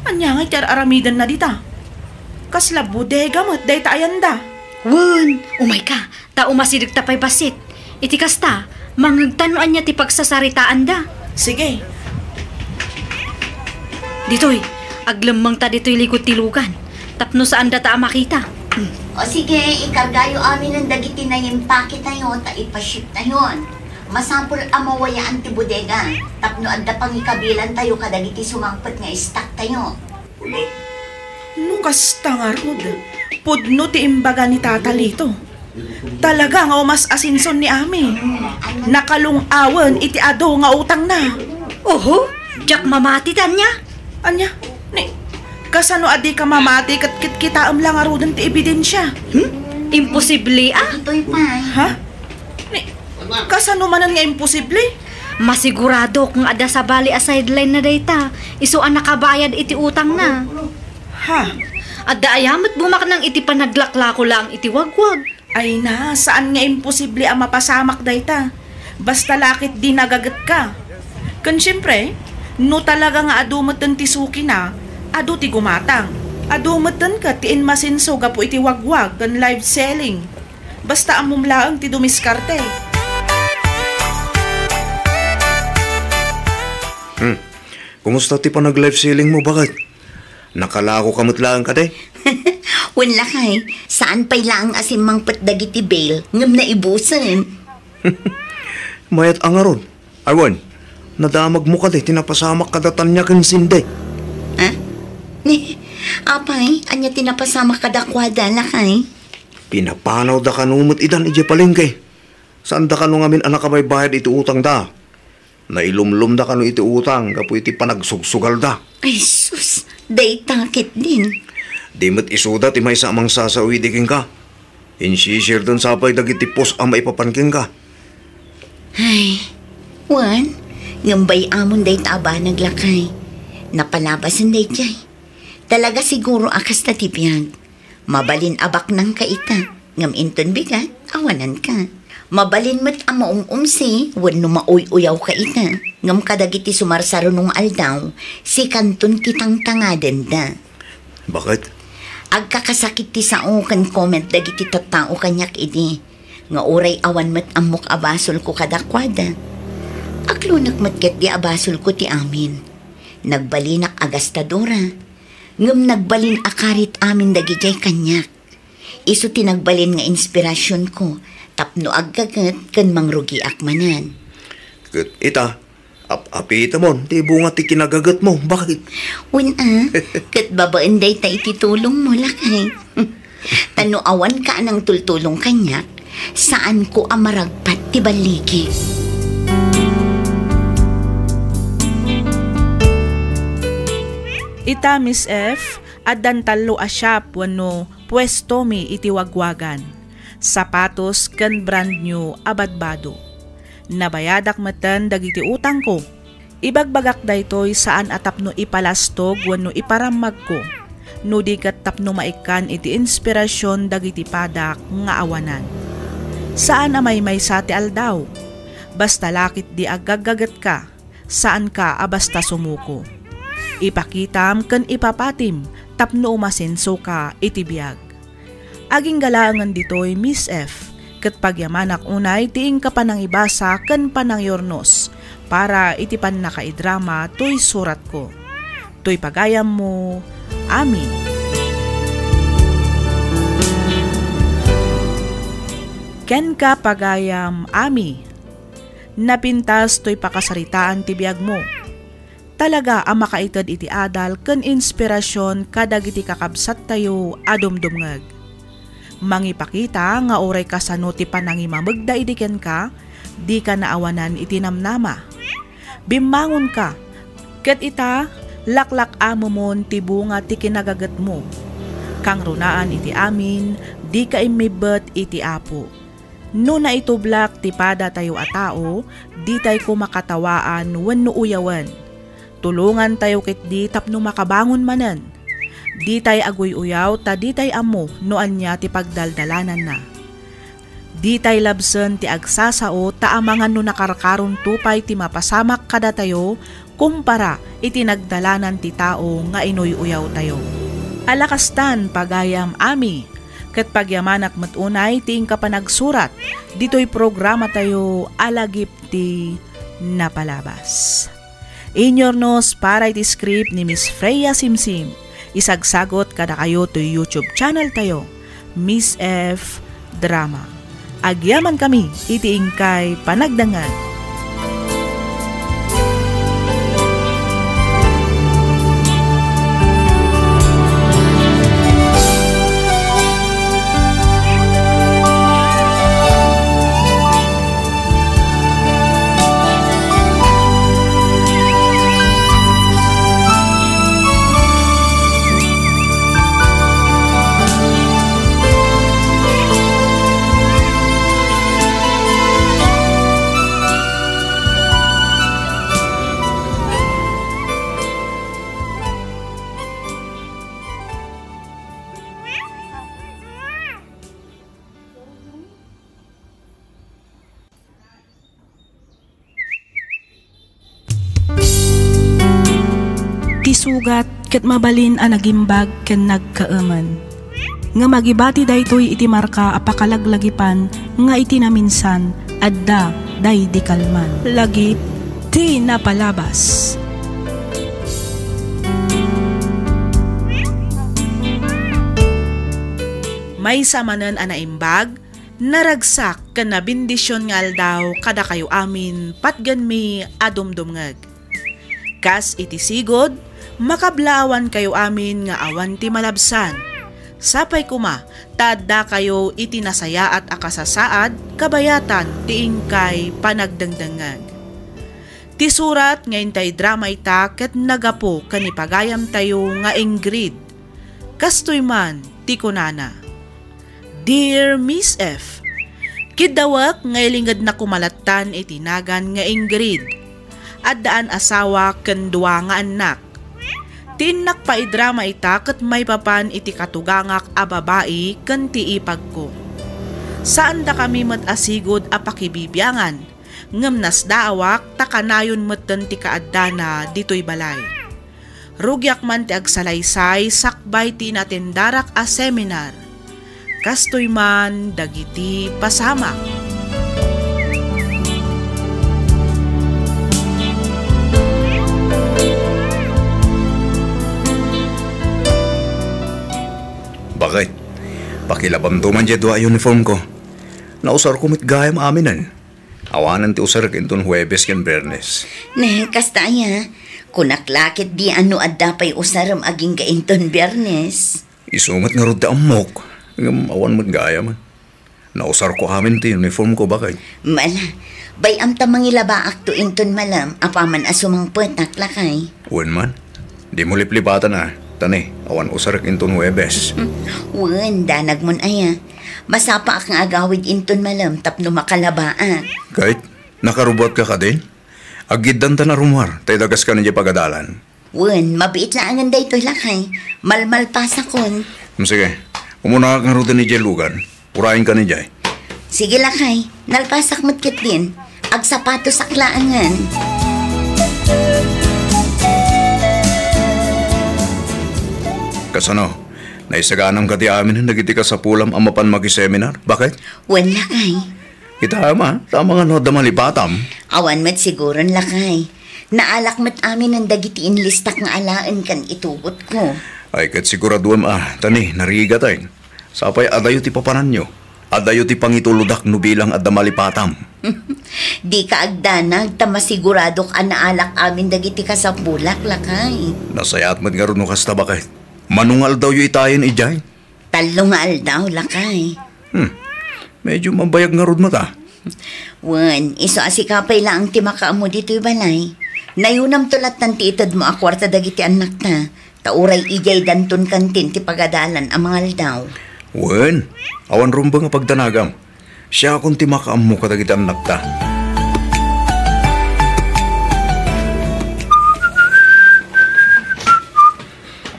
ania ngay ti ar-aramidenna dita? Kasla bodega met dayta ayanda. Wen, umayka, ta umasidegta pay bassit. Iti kasta, mangngegta no ania ti pagsasaritaanda. Sige. Ditoy, aglemmengta ditoy likud ti lugan, tapno saandata a makita. Hmm. O sige, ikargayo aminen dagiti naimpaketayo ta ipashiptayon. Masapul a mawayaan ti bodega tapno adda pangikabilantayo kadagiti sumangpet nga stocktayo. No kasta ngarud, pudno ti imbaga ni Tata Lito. Talaga nga umas-asinson ni Ami. Nakalung-awen iti adu nga utangna. Oho, diak mamati ti ania. Ania? Ni, kasano a dika mamati ket kitkitaem la ngaruden ti ebidensia? Hmm? Imposible a. Itoy pay. Ha? Ni, kasano manen nga imposible? Masiguradok nga adda sabali a sideline na dayta. Isu a nakabayad iti utangna. Ha? Adda aya met bumaknang iti panaglaklako laeng iti wagwag? Ay na, saan nga imposible a mapasamak dayta. Basta la ket di nagagetka. Ken siempre, no talaga nga adu metten ti sukina, adu ti gumatang. Adu metten ket ti inmasinso gapu iti wagwag ken live selling. Basta ammom laeng ti dumiskarte. Hmm. Kumusta ti panag-live selling mo, baket? Nakalako ka met laeng kadi? Wen lakay, saan pay laeng a simmangpet dagiti bail ngem naibusen. Mayat a ngarud. Ay wen, nadamagmo kadi ti napasamak kada Tanya ken Cindy? Ha? Ni, apay, ania ti napasamak kadakuada, lakay? Pinapanawda kano met idan idiay palengke. Saanda kano ngamin a nakabaybayad iti utangda. Nailumlomda kano iti utang gapu iti panagsugsugalda. Ay sus, dayta ketdin. Di met isuda ti maysa a mangsasao idi kenka. Insisirden sa pay dagiti pos a maipapan kenka. Ay, wen, ngem bay-amon dayta a banag, lakay. Napalabasen daydiay. Talaga siguro a kasta ti biag. Mabalin a baknangka ita, ngem inton bigat, awananka. Mabalin met a maum-umsi wenno mauy-uyawka ita, ngem kadagiti sumarsarunong nga aldaw, sikanton ti tangtangadenda. Baket? Agkakasakit ti sao ken comment dagiti tattao kaniak idi, nga uray awan met ammok a basolko kadakuada. Aklonek met ketdi a basolko ti amin. Nagbalinak a gastadora, ngem nagbalin a karit amin dagidiay kaniak. Isu ti nagbalin nga inspirasionko tapno aggaget ken mangrugiak manen. Ket ita, ap-apitemon ti bunga ti kinagagetmo, baket? Wen a, ket babaen dayta iti tulongmo, lakay. Ta no awanka a nangtultulong kaniak, saanko a maragpat ti balligi. Ita, Miss F, addan tallo a shop wenno puestomi iti wagwagan, sapatos ken brand new a badbado. Nabayadak metten dagiti utangko. Ibagbagak daytoy saan a tapno ipalastog wenno iparammagko, no di ket tapno maikkan iti inspirasion dagiti padak nga awanan. Saan a maymaysa ti aldaw. Basta la ketdi aggaggagetka, saanka a basta sumuko. Ipakitam ken ipapatim tapno umasensoka iti biag. Agingga laengen ditoy, Miss F, ket pagyamanak unay ti inka panangibasa ken panangiurnos para iti pannakaidrama toy suratko. Toy pagayammo, Ami. Kenka, pagayam, Ami. Napintas toy pakasaritaan ti biagmo. Talaga a makaited iti adal ken inspirasion kadagiti kakabsattayo a dumdumngeg. Mangipakita nga uray kasano ti panangimamegda idi kenka, dika naawanan iti namnama. Bimmangonka, ket ita, laklak-amemon ti bunga ti kinagagetmo. Kangrunaan iti amin, dika immibbet iti Apo. No naitublak ti padatayo a tao, ditay koma katawaan wenno uyawen. Tulongantayo ketdi tapno makabangon manen. Ditay aguy-uyaw ta ditay ammo no ania ti pagdaldalananna. Ditay labsen ti agsasao ta amangan no nakarkaronto pay ti mapasamak kadatayo kumpara iti nagdalanan ti tao nga inuy-uyawtayo. Ala kastan, pagayam Ami, ket pagyamanak met unay ti inka panagsurat ditoy programatayo a Lagip ti Napalabas. Inyurnos para iti script ni Miss Freya Simsim. Isagsagot kadakayo toy YouTube channel tayo. Miss F Drama. Agyamankami iti inkay panagdengngeg. Ti sugat ket mabalin a nagimbag ken nagkaemen. Ngem agibati daytoy iti marka a pakalaglagipan nga iti naminsan, adda daydi kalman. Lagip ti napalabas. Maysa manen a naimbag, naragsak ken nabendision nga aldaw kadakayo amin patgenmi a dumdumngeg. Kas iti sigud, makablaawankayo amin nga awan ti malabsan. Sapay koma ta addakayo iti nasayaat a kasasaad kabayatan ti inkay panagdengdengngeg. Ti surat nga intay drama ita ket naggapu ken ni pagayamtayo nga Ingrid. Kastoy man ti kunana, Dear Miss F, kiddawek nga ilingedna koma lattan iti nagan nga Ingrid. Addaan asawa ken dua nga annak. Ti innak paidrama ita ket maipapan iti katugangak a babai ken ti ipagko. Saandakami met a sigud a pakibibiangan, ngem nasdaawak ta kanayon metten ti kaaddana ditoy balay. Rugiak man ti agsalaysay sakbay ti inatendarak a seminar. Kastoy man dagiti pasamak. Bakit? Pakilabamto man diay dua a uniform ko. Nausarko met gayam aminen. Awanen ti usarek inton Huwebes ken Biyernes. Ne, kasta aya. Kunak la ketdi a no adda pay usarem agingga inton Biyernes. Isu met ngarud ti ammok, ngem awan met gayam. Nausarko amin ti uniform ko, bakit? Mala, bay-am ta mangilabaakto inton malem, apaman a sumangpetak, lakay. Wen man. Dimo liplipatan a, ta ne, awan usarek inton Huwebes. Wen, danagmon aya. Masapaak nga agawid inton malem tapno makalabaak. Kayat, nakarubuatka kadin? Aggiddanta a rummuar, ta idagaskan idiay pagadalan. Wen, mabiit laengen daytoy, lakay. Malmalpasakon. Hmm, sige, umunakak ngaruden idiay lugan. Urayenkan idiay. Sige, lakay. Nalpasak met ketdin. Agsapatosak laengen. Kasano? Naisaganam kadi aminen dagiti kasapulam a mapan makiseminar? Bakit? Wen, lakay. Kita ama, tama nga no adda malipatam. Awan met siguron, lakay. Naalak met aminen dagiti inlistak nga alaen ken itugotko. Ay, ket siguraduem a, ta ne, narigatay. Sapay adayo ti papananyo. Adayo ti pangitulodak no bilang adda malipatam. Dika agdanag ta masiguradok a naalak amin dagiti kasapulak, lakay. Nasayaat met ngarud no kasta, bakit? Mano nga aldawyo itayen idiay? Tallo nga aldaw, lakay. Hmm. Medyo mabayag ngarud met a. Wen, isu a sika pay laeng ti makaammo ditoy balay. Nayunamto lattan ti itedmo a kuarta dagiti annakta. Ta uray idiay danton kantin ti pagadalan a mangaldaw. Wen, awan rumbeng a pagdanagam. Siakon ti makaammo kadagiti annakta.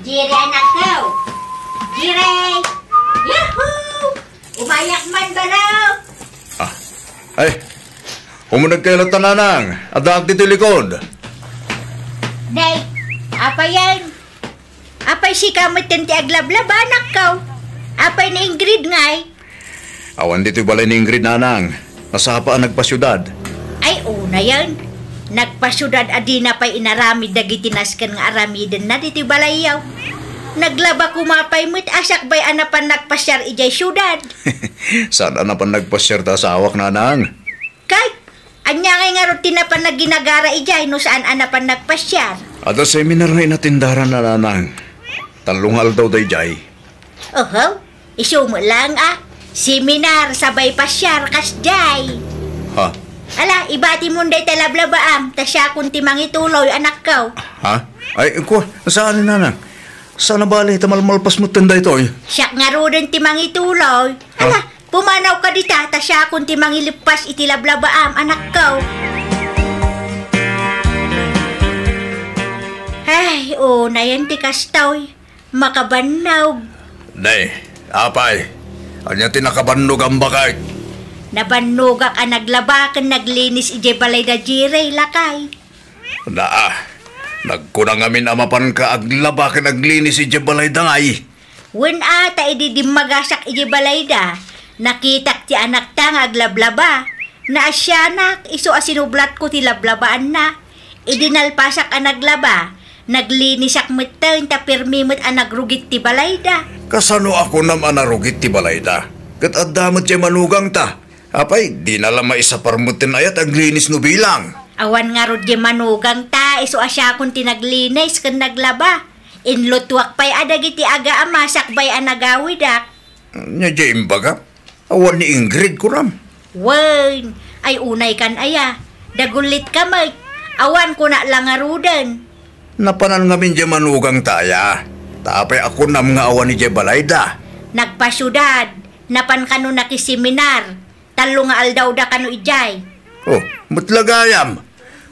Jire, anakko! Jire! Yahoo! Umayak man, baro! Ah, ay, umuneg kayo latta, nanang. Addaak ditoy likod. Nay, apay yan? Apay sika met ti aglablaba, anakko? Apay ni Ingrid ngay? Awan ditoy balay ni Ingrid, nanang. Nasapa a nagpasiudad. Ay, una yan. Nagpasiudad a dina pay inaramid dagiti nasken nga aramidenna ditoy balayyo. Naglaba koma pay met a sakbay a napan nagpasiar idiay siudad. Saan a napan nagpasiar ti asawak, nanang? Kay, ania ngay ngarud ti napan nagginagara idiay no saan a napan nagpasiar? Adda seminar nga inatendaran, nanang. Tallo nga aldaw daydiay. Oho, isu met laeng a seminar sabay pasiar kasdiay. Ha? Ala, ibatimon dayta lablabaam, ta siakon ti mangituloy, anakko. Ha? Ay, kua, saan, nanang? Saan a bale, ta malmalpas metten daytoy. Siak ngaruden ti mangituloy. Ha? Ala, pumanawka dita, ta siakon ti mangileppas iti lablabaam, anakko. Ay, unayen ti kastoy. Makabannog. Nay, apay, ania ti nakabannogan, baket? Nabannogak a naglaba ken naglinis idiay balay da Jerry, lakay. Naa, nagkuna ngamin a mapanka aglaba ken aglinis idiay balay da ngay. Wen a, ta idi dimmagasak idiay balayda, nakitak ti anakta nga aglablaba. Naasianak, isu a sinublatko ti lablabaanna. Idi nalpasak a naglaba, naglinisak metten ta permi met a nagrugit ti balayda. Kasano a kunam a narugit ti balayda? Ket adda met diay manugangta. Apay, dina la maisapar metten aya ti aglinis no bilang? Awan ngarud diay manugangta, isu a siakon ti naglinis ken naglaba. Inlutuak pay a dagiti agaama sakbay a nagawidak. Ania diay imbagam? Awan ni Ingrid, kunam? Wen, ay unaykan aya. Dagullitka met. Awan kuna la ngaruden. Napanan ngamin diay manugangta aya. Ta apay a kunam nga awan idiay balayda? Nagpasiudad. Napan kano nakiseminar. Tallo nga aldawda kano idiay. Oh, met la gayam.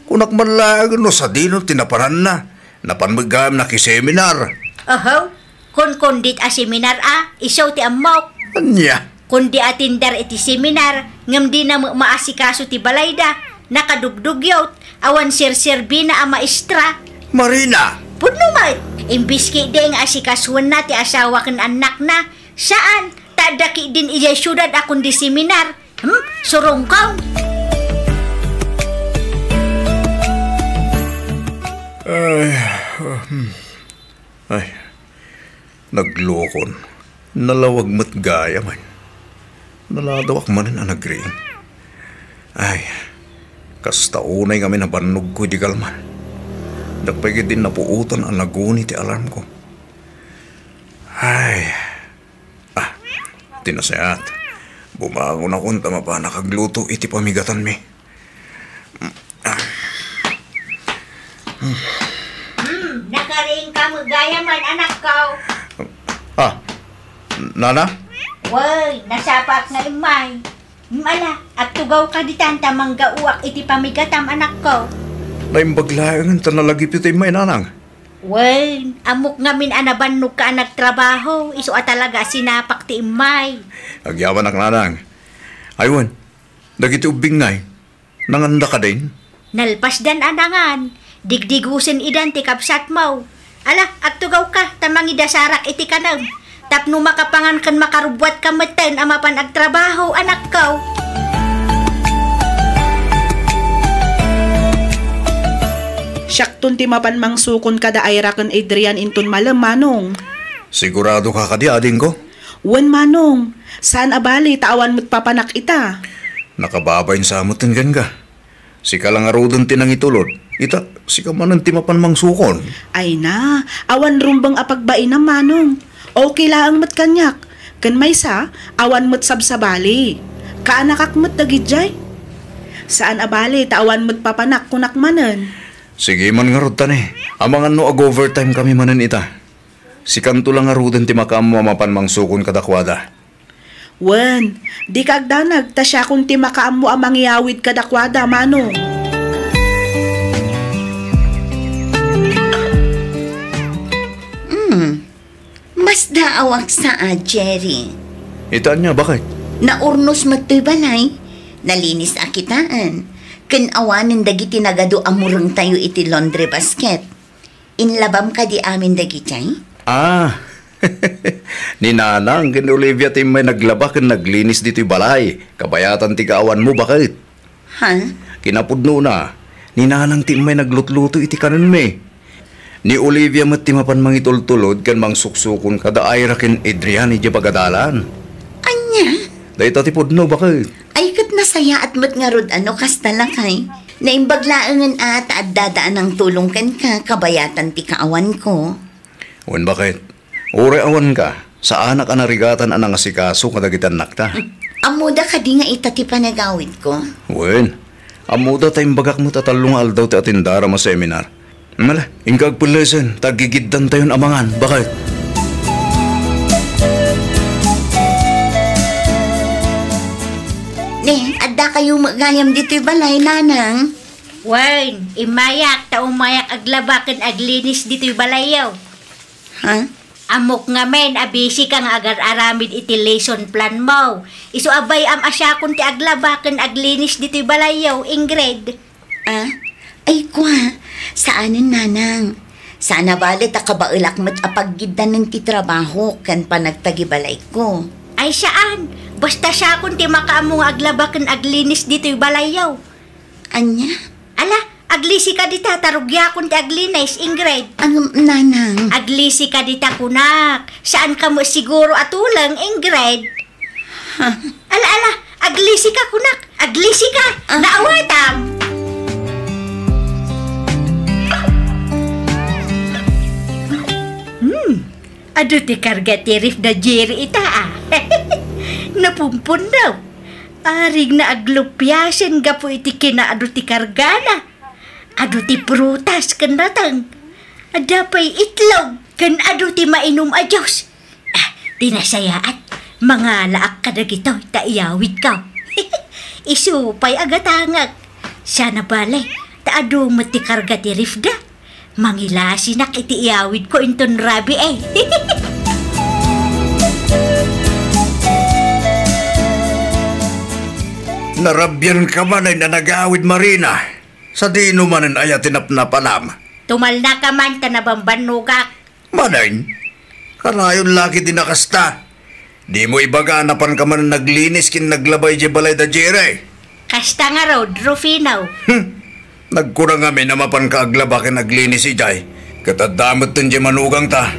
Kunak man laeng no sadino ti napananna. Napan met gayam nakiseminar. Oho. Kunkundit a seminar a, isu ti ammok. Ania? Kundi atender iti seminar, ngem dina met maasikaso ti balayda. Nakadugdugyot, awan serserbina a maestra. Marina! Pudno met, imbes ketdi nga asikasoenna ti asawa ken annakna, saan, ta adda ketdin idiay siudad a kundi seminar. Hmm? Surungkaw? Ay, hmm. Ay, naglukon. Nalawag met gayam. Naladawak manen a nagriing. Ay, kasta unay ngamin a bannogko idi kalman. Diak pay ketdin napuotan a naguni ti alarmko. Ay, Ah, ti nasayaat. Bumangonakon ta mapanak agluto iti pamigatanmi. Hmm, nakariingka met gayamen, anakko. Ah, nana? Wen, nasapaak nga immay. Hmm, ala, agtugawka ditan ta manggaoak iti pamigatam, anakko. Naimbag laengen ta nalagipyo ti immay, nanang. Wen, ammok ngamin a nabannogka a nagtrabaho, isu a talaga a sinapak ti immay. Agyamanak, nanang. Ay wen, dagiti ubbing ngay, nanganda kadin? Nalpasdan a nangan, digdigosen idan ti kabsatmo. Ala, agtugawka, ta mangidasarak iti kanem. Tapno makapangan ken makarubbuatka metten a mapan agtrabaho, anakko. Siakton ti mapan mangsukon kada Ira ken Adrian inton malem, Manong. Siguradoka kadi, adingko? Wen, Manong. Saan a bali ta awan met papanak ita. Nakababain sa metten kenka. Sika la ngaruden ti nangitulod. Ita, sika manen ti mapan mangsukon. Ay na, awan rumbeng a pagbainam, Manong. Okay laeng met kaniak. Ken maysa, awan met sabsabali. Kaanakak met dagidiay. Saan a bali ta awan met papanak kunak manen. Sige man ngarud, tani. Amangan no ag-overtime kami manen ita. Sikanto la ngaruden ti makaammo a mapan mangsukon kadakuada. Wen, dika agdanag ta siakon ti makaammo a mangiyawid kadakuada, Manong. Hmm. Masdaawak sa a, Jerry. Ita ania, baket? Naurnos met toy balay. Nalinis a kitaen. Ken awanen dagiti nagadu a murengtayo iti laundry basket. Inlabam kadi amin dagitoy? Ah, ni Nanang ken Olivia ti immay naglaba ken naglinis ditoy balay. Kabayatan ti kaawanmo, baket. Ha? Kinapudnona, ni Nanang ti immay naglutluto iti kanenmi. Ni Olivia met ti mapan mangitultulod ken mangsuksukon kada Ira ken Adrian idiay pagadalan. Ania? Dayta ti pudno, baket. Ay, ket nasayaat met ngarud a no kasta, lakay. Naimbag laengen a ta addada a nangtulong kenka kabayatan ti kaawanko. Wen, baket. Uray awanka, saanak a narigatan a nangasikaso kadagiti annakta. Ammoda kadi nga ita ti panagawidko? Wen, ammoda ta imbagak met a tallo nga aldaw ti atendaram a seminar. Mala, inka agpellesen, ta aggigiddantayon a mangan, baket. Ne, adda kayo met gayam ditoy balay, Nanang? Wen, immayak, ta umayak aglaba ken aglinis ditoy balayyo. Ha? Ammok ngamin a busy ka nga agar-aramid iti lesson plan mo. Isu a bay-am a siakon ti aglaba ken aglinis ditoy balayyo, Ingrid. Ah? Ay, kua, saanen, Nanang. Saan a bale ta kabaelak met a paggiddanen ti trabaho ken panagtagibalayko. Ay, saan. Basta siakon ti makaammo nga aglaba ken aglinis ditoy balayyo. Ania? Ala, aglisi ka dita, ta rugiakon ti aglinis, Ingrid. Ano, Nanang? Aglisi ka dita, kunak. Saan ka mo siguro a tuleng, Ingrid? Ha? Ala, ala, aglisi ka, kunak. Aglisi ka. Ah. Naawatam. Hmm. Adu ti karga ti ref da Jerry ita, ah. Napumpundaw. Arig na aglupiasen gapu iti kinaadu ti kargana. Adu ti prutas ken nateng. Adda pay itlog ken adu ti mainum a juice. Ah, ti nasayaat, mangalaak kadagitoy ta iyawidko. Isu pay agatangek. Saan a bale, ta adu met ti karga ti ref da. Mangilasinak iti iyawidko inton rabii. Narabian ka manen a nagawid, Marina. Sadino manen aya ti napnapanam? Tumalna ka man ta nabambannogak. Manen, kanayon la ketdi a kasta. Dimo ibaga a napanka manen naglinis ken naglaba idiay balay da Jerry. Kasta ngarud, Rufino. Hmm. Nagkuna ngamin a mapanka aglaba ken aglinis idiay. Ket adda metten diay manugangta.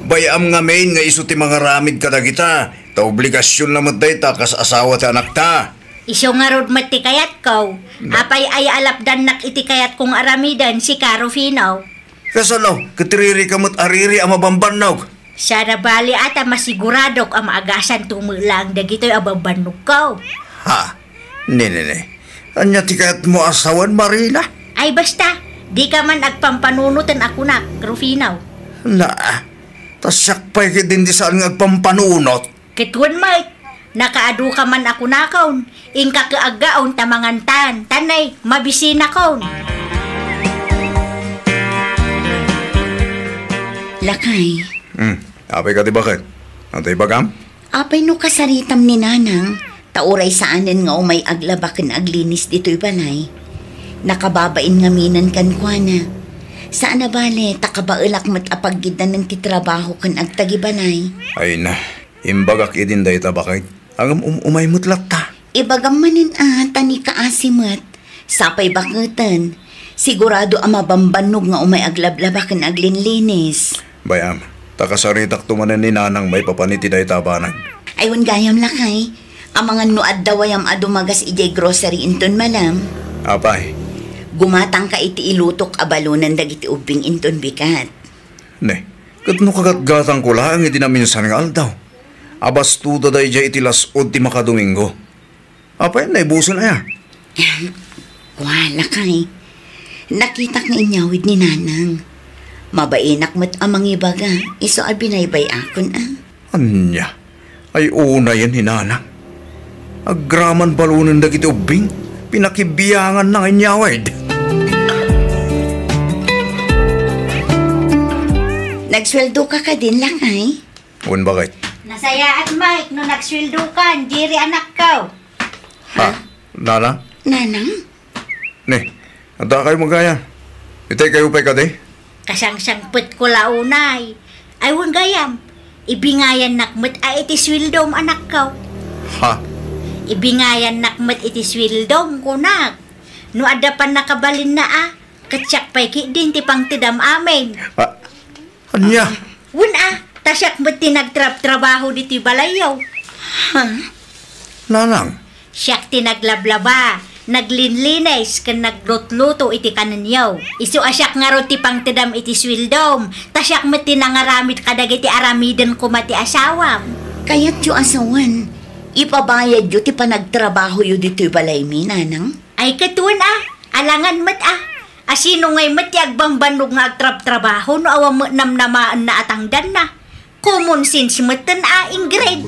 Bay-am ngamin nga isu ti mangaramid kadagita, ta obligasionna met dayta kas asawa ti anakta. Isu ngarud met ti kayatko. Ba- Apay aya a lapdannak iti kayatko nga aramiden, sika, Rufino? Kasano, ket riri ka met a riri a mabambannog? Saan a bale a ta masiguradok a maagasanto met laeng dagitoy a bambannogko. Ha? Ne, ne, ne. Ania ti kayatmo a sawen, Marina? Ay, basta, dika man agpampanunoten a kunak, Rufino. Naa, ta siak pay ketdin ti saan nga agpampanunot. Ket wen met, nakaadu ka man a kunakon, inka ket aggaon ta mangantan, ta ne, mabisinakon. Lakay. Hmm, apay kadi baket? Anta ibagam? Apay no kasaritam ni Nanang, ta uray saanen nga umay aglaba ken aglinis ditoy balay. Nakababain ngaminen kenkuana. Saan a bale, ta kabaelak met a paggiddanen ti trabaho ken agtagibalay. Ay na, Imbagak idin dayta, baket. Ngem um-, umay met latta. Ibagam manen a, ta ni kaasi met. Sapay baketen. Sigurado a mabambannog nga umay aglablaba ken aglinlinis. Bay-am, ta kasaritakto manen ni Nanang maipapan iti dayta a banag. Ay, wen gayam, lakay. Amangan no adda wayam a dumagas idiay grocery inton malem. Apay? Gumatangka iti ilutok a balonen dagiti ubbing inton bigat. Ne, ket no kagatgatangko laeng iti naminsan nga aldaw, abasto daydiay iti las-ud ti makadomingo. Apay, naibusen aya? Kua, lakay. Nakitak nga inyawid ni Nanang. Mabainak met a mangibaga, isu a binaybay-akon, a. Ania? Ay, unayen ni Nanang. Agraman balonen dagiti ubbing, pinakibianganna nga inyawid. Nagsueldo ka kadin, lakay? Wen, baket. Nasayaat, Mike, no nagsueldo ka, Jerry, anakko. Ha? Nanang? Nanang? Ne, adda kayo magayam? Itay kayo pay kadi? Kasangsangpetko la unay. Ay, wen gayam, ibingayannak met a iti sueldom, anakko. Ha? Ibingayannak met iti sueldom, kunak. No adda pannakabalinna a, Ket siak pay ketdin ti pangtedam amin. Ah, ania? Wen a, ta siak met ti nagtrabtrabaho ditoy balayyo. Ha? Nanang? Siak ti naglablaba, naglinlinis, ken naglutluto iti kanenyo. Isu a siak ngarud ti pangtedam iti sueldom, ta siak met ti nangaramid kadagiti aramiden koma ti asawam. Kayatyo a sawen, ipabayadyo ti panagtrabahoyo ditoy balaymi, nanang? Ay, ket wen a, alangan met a. Asino ngay met ti agbambannog nga agtrabtrabaho no awan met namnamaenna a tangdanna? Common sense metten a, Ingrid.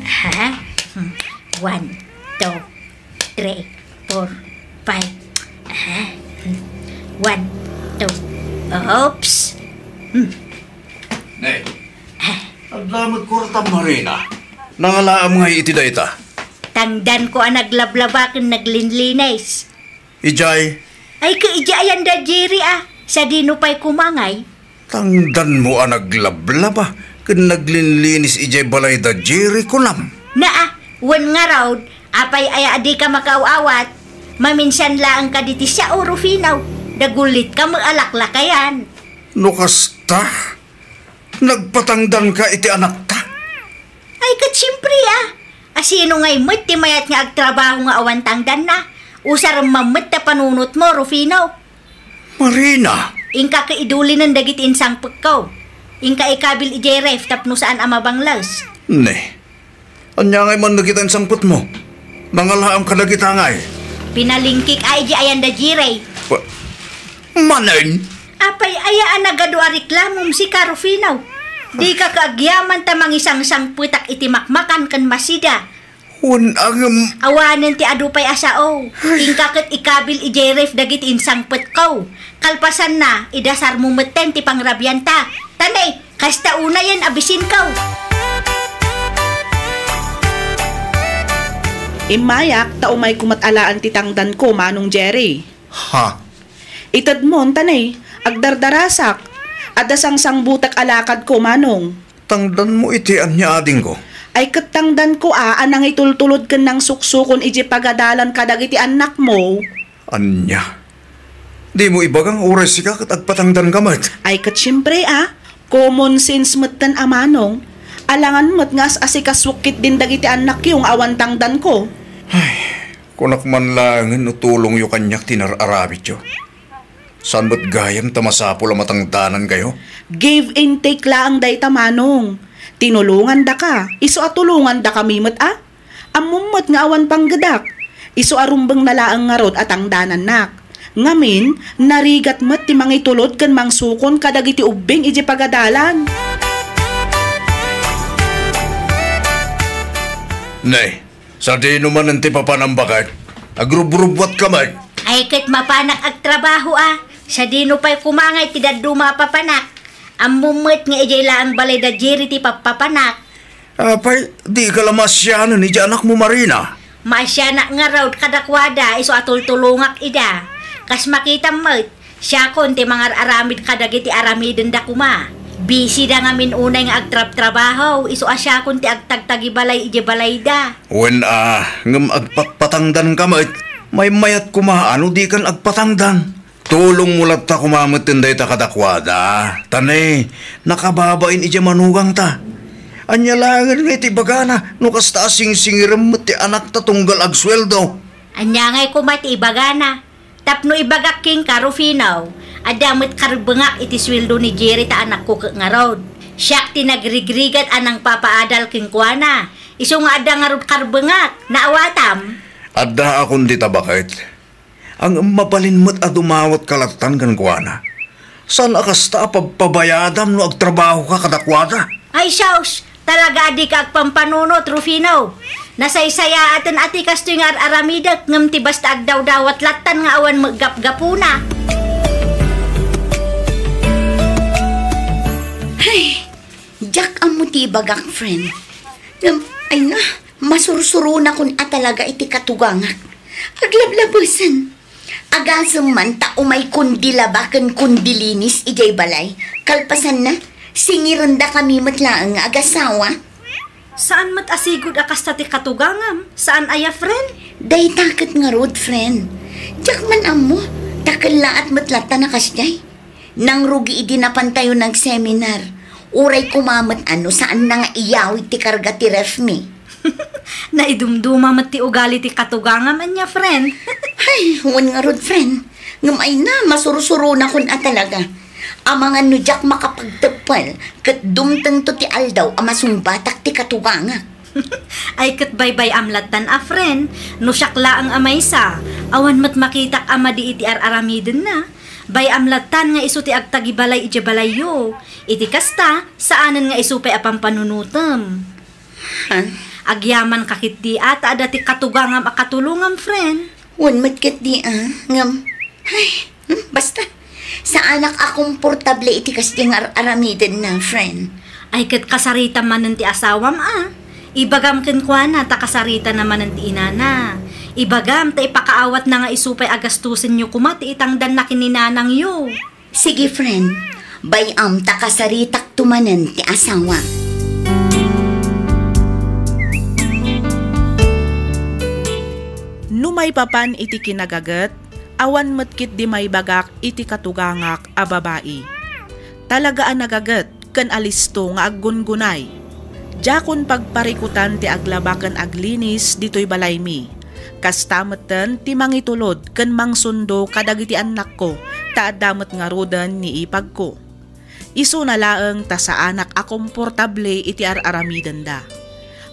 Ha? Hmm. One, two, three, four, five. Ha? Hmm. One, two. Oops. Hmm. Nay, adda met kwartam, Marina. Nangalaam ngay iti dayta? Tangdanko a naglablaba ken naglinlinis. Idiay? Ay, ket idiay ayan da Jerry a. Sadino pay koma ngay? Tangdanmo a naglablaba ken naglinlinis idiay balay da Jerry, kunam? Naa, wen ngarud, apay aya a dika makaaw-awat? Maminsan laeng ka diti sao, Rufino. Dagulitka met a laklakayan. No kasta, nagpatangdanka iti anakta? Ay, ket siempre a. Asino ngay met ti mayat nga agtrabaho nga awan tangdanna? Usarem man met ta panunotmo, Rufino. Marina! Inka ket idulinen dagiti insangpetko. Inka ikabil idiay ref tapno saan a mabangles. Ne. Ania ngay man dagita insangpetmo? Nangalaam kadagita ngay? Pinalingkik a idiay ayan da Jerry. Wa-, manen? Apay aya a nagadu a reklamom sika, Rufino? Dika ket agyaman ta mangisangsangpetak iti makmakan ken masida. Wen a ngem. Awanen ti adu pay a sao. Ay. Inka ket ikabil idiay ref dagiti insangpetko. Kalpasanna, idasarmo metten ti pangrabianta. Ta ne, kasta unayen a bisinko. Immayak ta umayko met alaen ti tangdanko, Manong Jerry. Ha? Itedmon ta ne, agdardarasak. Adda sangsangbutek a lakadko, Manong. Tangdanmo iti ania, adingko? Ay ket tangdanko a, a nangitultulod ken nangsuksukon idiay pagadalan kadagiti annakmo. Ania? Dimo ibaga nga uray sika ket agpatangdanka met? Ay ket siempre a, common sense metten a, Manong. Alangan met nga as-asikasuek ketdin dagiti annakyo nga awan tangdanko. Ay, kunak man laengen no tulongyo kaniak ti nar-aramidyo. Saan met gayam ta masapul a matangdanankayo? Give and take laeng dayta, Manong. Tinulongandaka, isu a tulongandakami met a. Ammom met nga awan panggedak. Isu a rumbengna laeng ngarud a tangdanannak. Ngamin, narigat met ti mangitulod ken mangsukon kadagiti ubbing idiay pagadalan. Nay, sadino manen ti papanam, baket? Agrubrubuatka met. Ay, ket mapanak agtrabaho a. Sadino pay koma nga iti dadduma a papanak? Ammom met nga idiay laeng balay da Jerry ti pappapanak. Apay, dika la maasianen idiay anakmo, Marina? Maasianak ngarud kadakuada isu a tultulongak ida. Kas makitam met, siakon ti mangar-aramid kadagiti aramidenda koma. Busy da ngamin unay nga agtrabtrabaho, isu a siakon ti agtagtagibalay idiay balayda. Wen a, ngem agpatpatangdanka met. Maymayat koma a no dikan agpatangdan. Tulongmo latta koma metten dayta kadakuada. Ta ne, nakababain idiay manugangta. Ania laengen nga iti ibagana no kasta a singsingirem met ti anakta tunggal agsueldo? Ania ngay koma ti ibagana? Tapno ibagak kenka, Rufino, adda met karbengak iti sueldo ni Jerry ta anakko ket ngarud. Siak ti nagrigrigat a nangpapaadal kenkuana. Isu nga adda ngarud karbengak. Naawatam? Addaakon dita, baket. Ngem mabalin met a dumawatka lattan kenkuana. Saan a kasta a pabpabayadam no agtrabahoka kadakuada? Ay, sus! Talaga a dika agpampanunot, Rufino. Nasaysayaaten a ti kastoy nga ar-aramidek, ngem ti basta agdawdawat lattan nga awan met gapgapuna. Ay, diak ammo ti ibagak, friend. Ngem, ay na, masursuronakon a talaga iti katugangak. Aglablabesen. Agasem man ta umaykon dilaba ken kon dilinis idiay balay. Kalpasanna, singirendakami met laeng nga agasawa. Saan met a sigud a kasta ti katugangam? Saan aya, friend? Dayta ket ngarud, friend. Diak man ammo, ta kellaat met latta a kasdiay. Nangrugi idi napantayo nag-seminar. Uray koma met a no saanna nga iyawid ti karga ti ref mi. Naidumduma met ti ugali ti katugangam ania, friend. Ay, wen ngarud, friend. Ngem ay na, masursuronakon a talaga. Amangan no diak makapagteppel, ket dumtengto ti aldaw a masungbatak ti katugangak. Ay ket baybay-am lattan a friend, no siak laeng a maysa, awan met makitak a madi iti ar-aramidenna. Bay-am lattan nga isu ti agtagibalay idiay balayyo. Iti kasta, saanen nga isu pay a pampanunotem. Ha? Agyamanka ketdi a ta adda ti katugangam a katulongam, friend. Wen met ketdi a, ngem, ay, hmm, basta. Saanak a komportable iti kasdi nga ar-aramidenna, friend. Ay ket kasaritam manen ti asawam a. Ibagam kenkuana ta kasaritana manen ti inana. Ibagam ta ipakaawatna nga isu pay a gastusenyo koma ti itangdanna ken ni nanangyo. Sige, friend. Bay-am ta kasaritakto manen ti asawa. No maipapan iti kinagaget, awan met ketdi maibagak iti katugangak a babai. Talaga a nagaget ken alisto nga aggungunay. Diakon pagparikutan ti aglaba ken aglinis ditoy balaymi. Kasta metten ti mangitulod ken mangsundo kadagiti annakko ta adda met ngaruden ni ipagko. Isuna laeng ta saanak a komportable iti ar-aramidenda.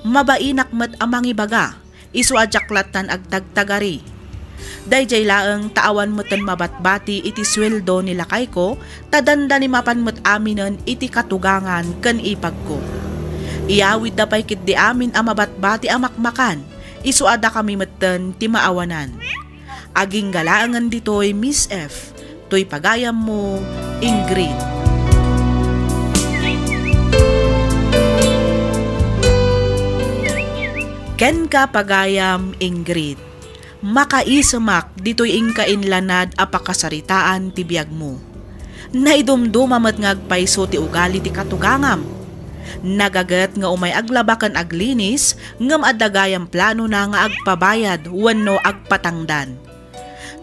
Mabainak met a mangibaga, isu a diak lattan agtagtagari. Daydiay laeng ta awan metten mabatbati iti sueldo ni lakayko, ta dandani mapan met aminen iti katugangan ken ipagko. Iyawidda pay ketdi amin a mabatbati a makmakan, isu a dakami metten ti maawanan. Agingga laengen ditoy, Miss F, toy pagayammo, Ingrid. Kenka, pagayam Ingrid, makaisemak ditoy inkainlanad a pakasaritaan ti biagmo. Naidumduma met nga agpayso ti ugali ti katugangam. Nagaget nga umay aglaba ken aglinis, ngem adda gayam planona nga agpabayad wenno agpatangdan.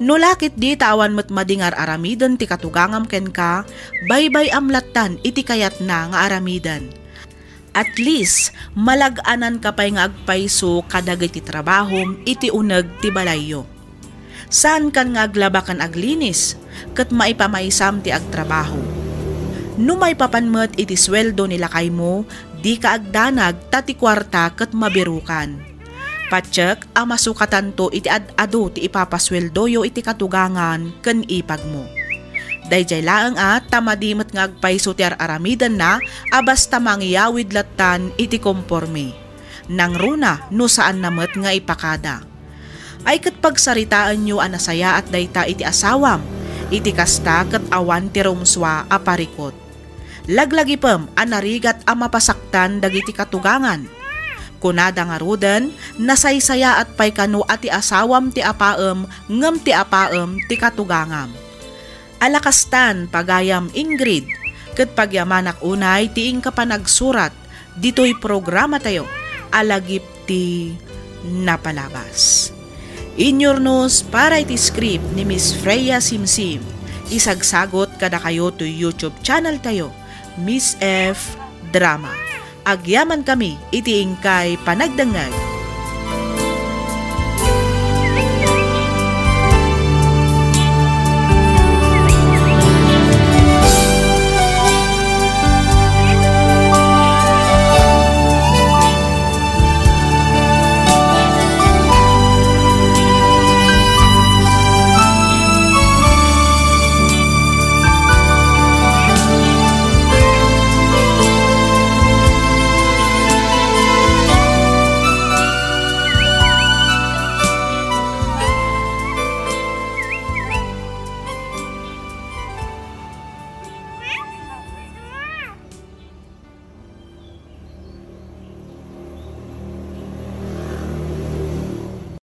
No la ketdi ta awan met madi nga ar-aramiden ti katugangam kenka, baybay-am lattan iti kayatna nga aramiden. At least, malag-ananka pay nga agpayso kadagiti trabahom iti uneg ti balayyo. Saankan nga aglaba ken aglinis, ket maipamaysam ti agtrabaho. No maipapan met iti sueldo ni lakaymo, dika agdanag ta ti kuarta ket mabirukan. Patiek a masukatanto iti ad-adu ti ipapasueldoyo iti katugangan ken ipagmo. Daydiay laeng a ta madi met nga agpayso ti ar-aramidenna a basta mangiyawid lattan iti komporme. Nangruna no saanna met nga ipakada. Ay ket pagsaritaenyo a nasayaat dayta iti asawam, iti kasta ket awan ti rumsua a parikut. Laglagipem a narigat a mapasaktan dagiti katugangan. Kunada ngaruden, nasaysayaat pay kano a ti asawam ti apaem ngem ti apaem ti katugangam. Ala kastan, pagayam Ingrid, ket pagyamanak unay ti inka panagsurat ditoy programatayo a lagip ti napalabas. Inyurnos para iti script ni Miss Freya Simsim. Isagsagot kadakayo toy YouTube channel tayo, Miss F Drama. Agyamankami iti inkay panagdengngeg.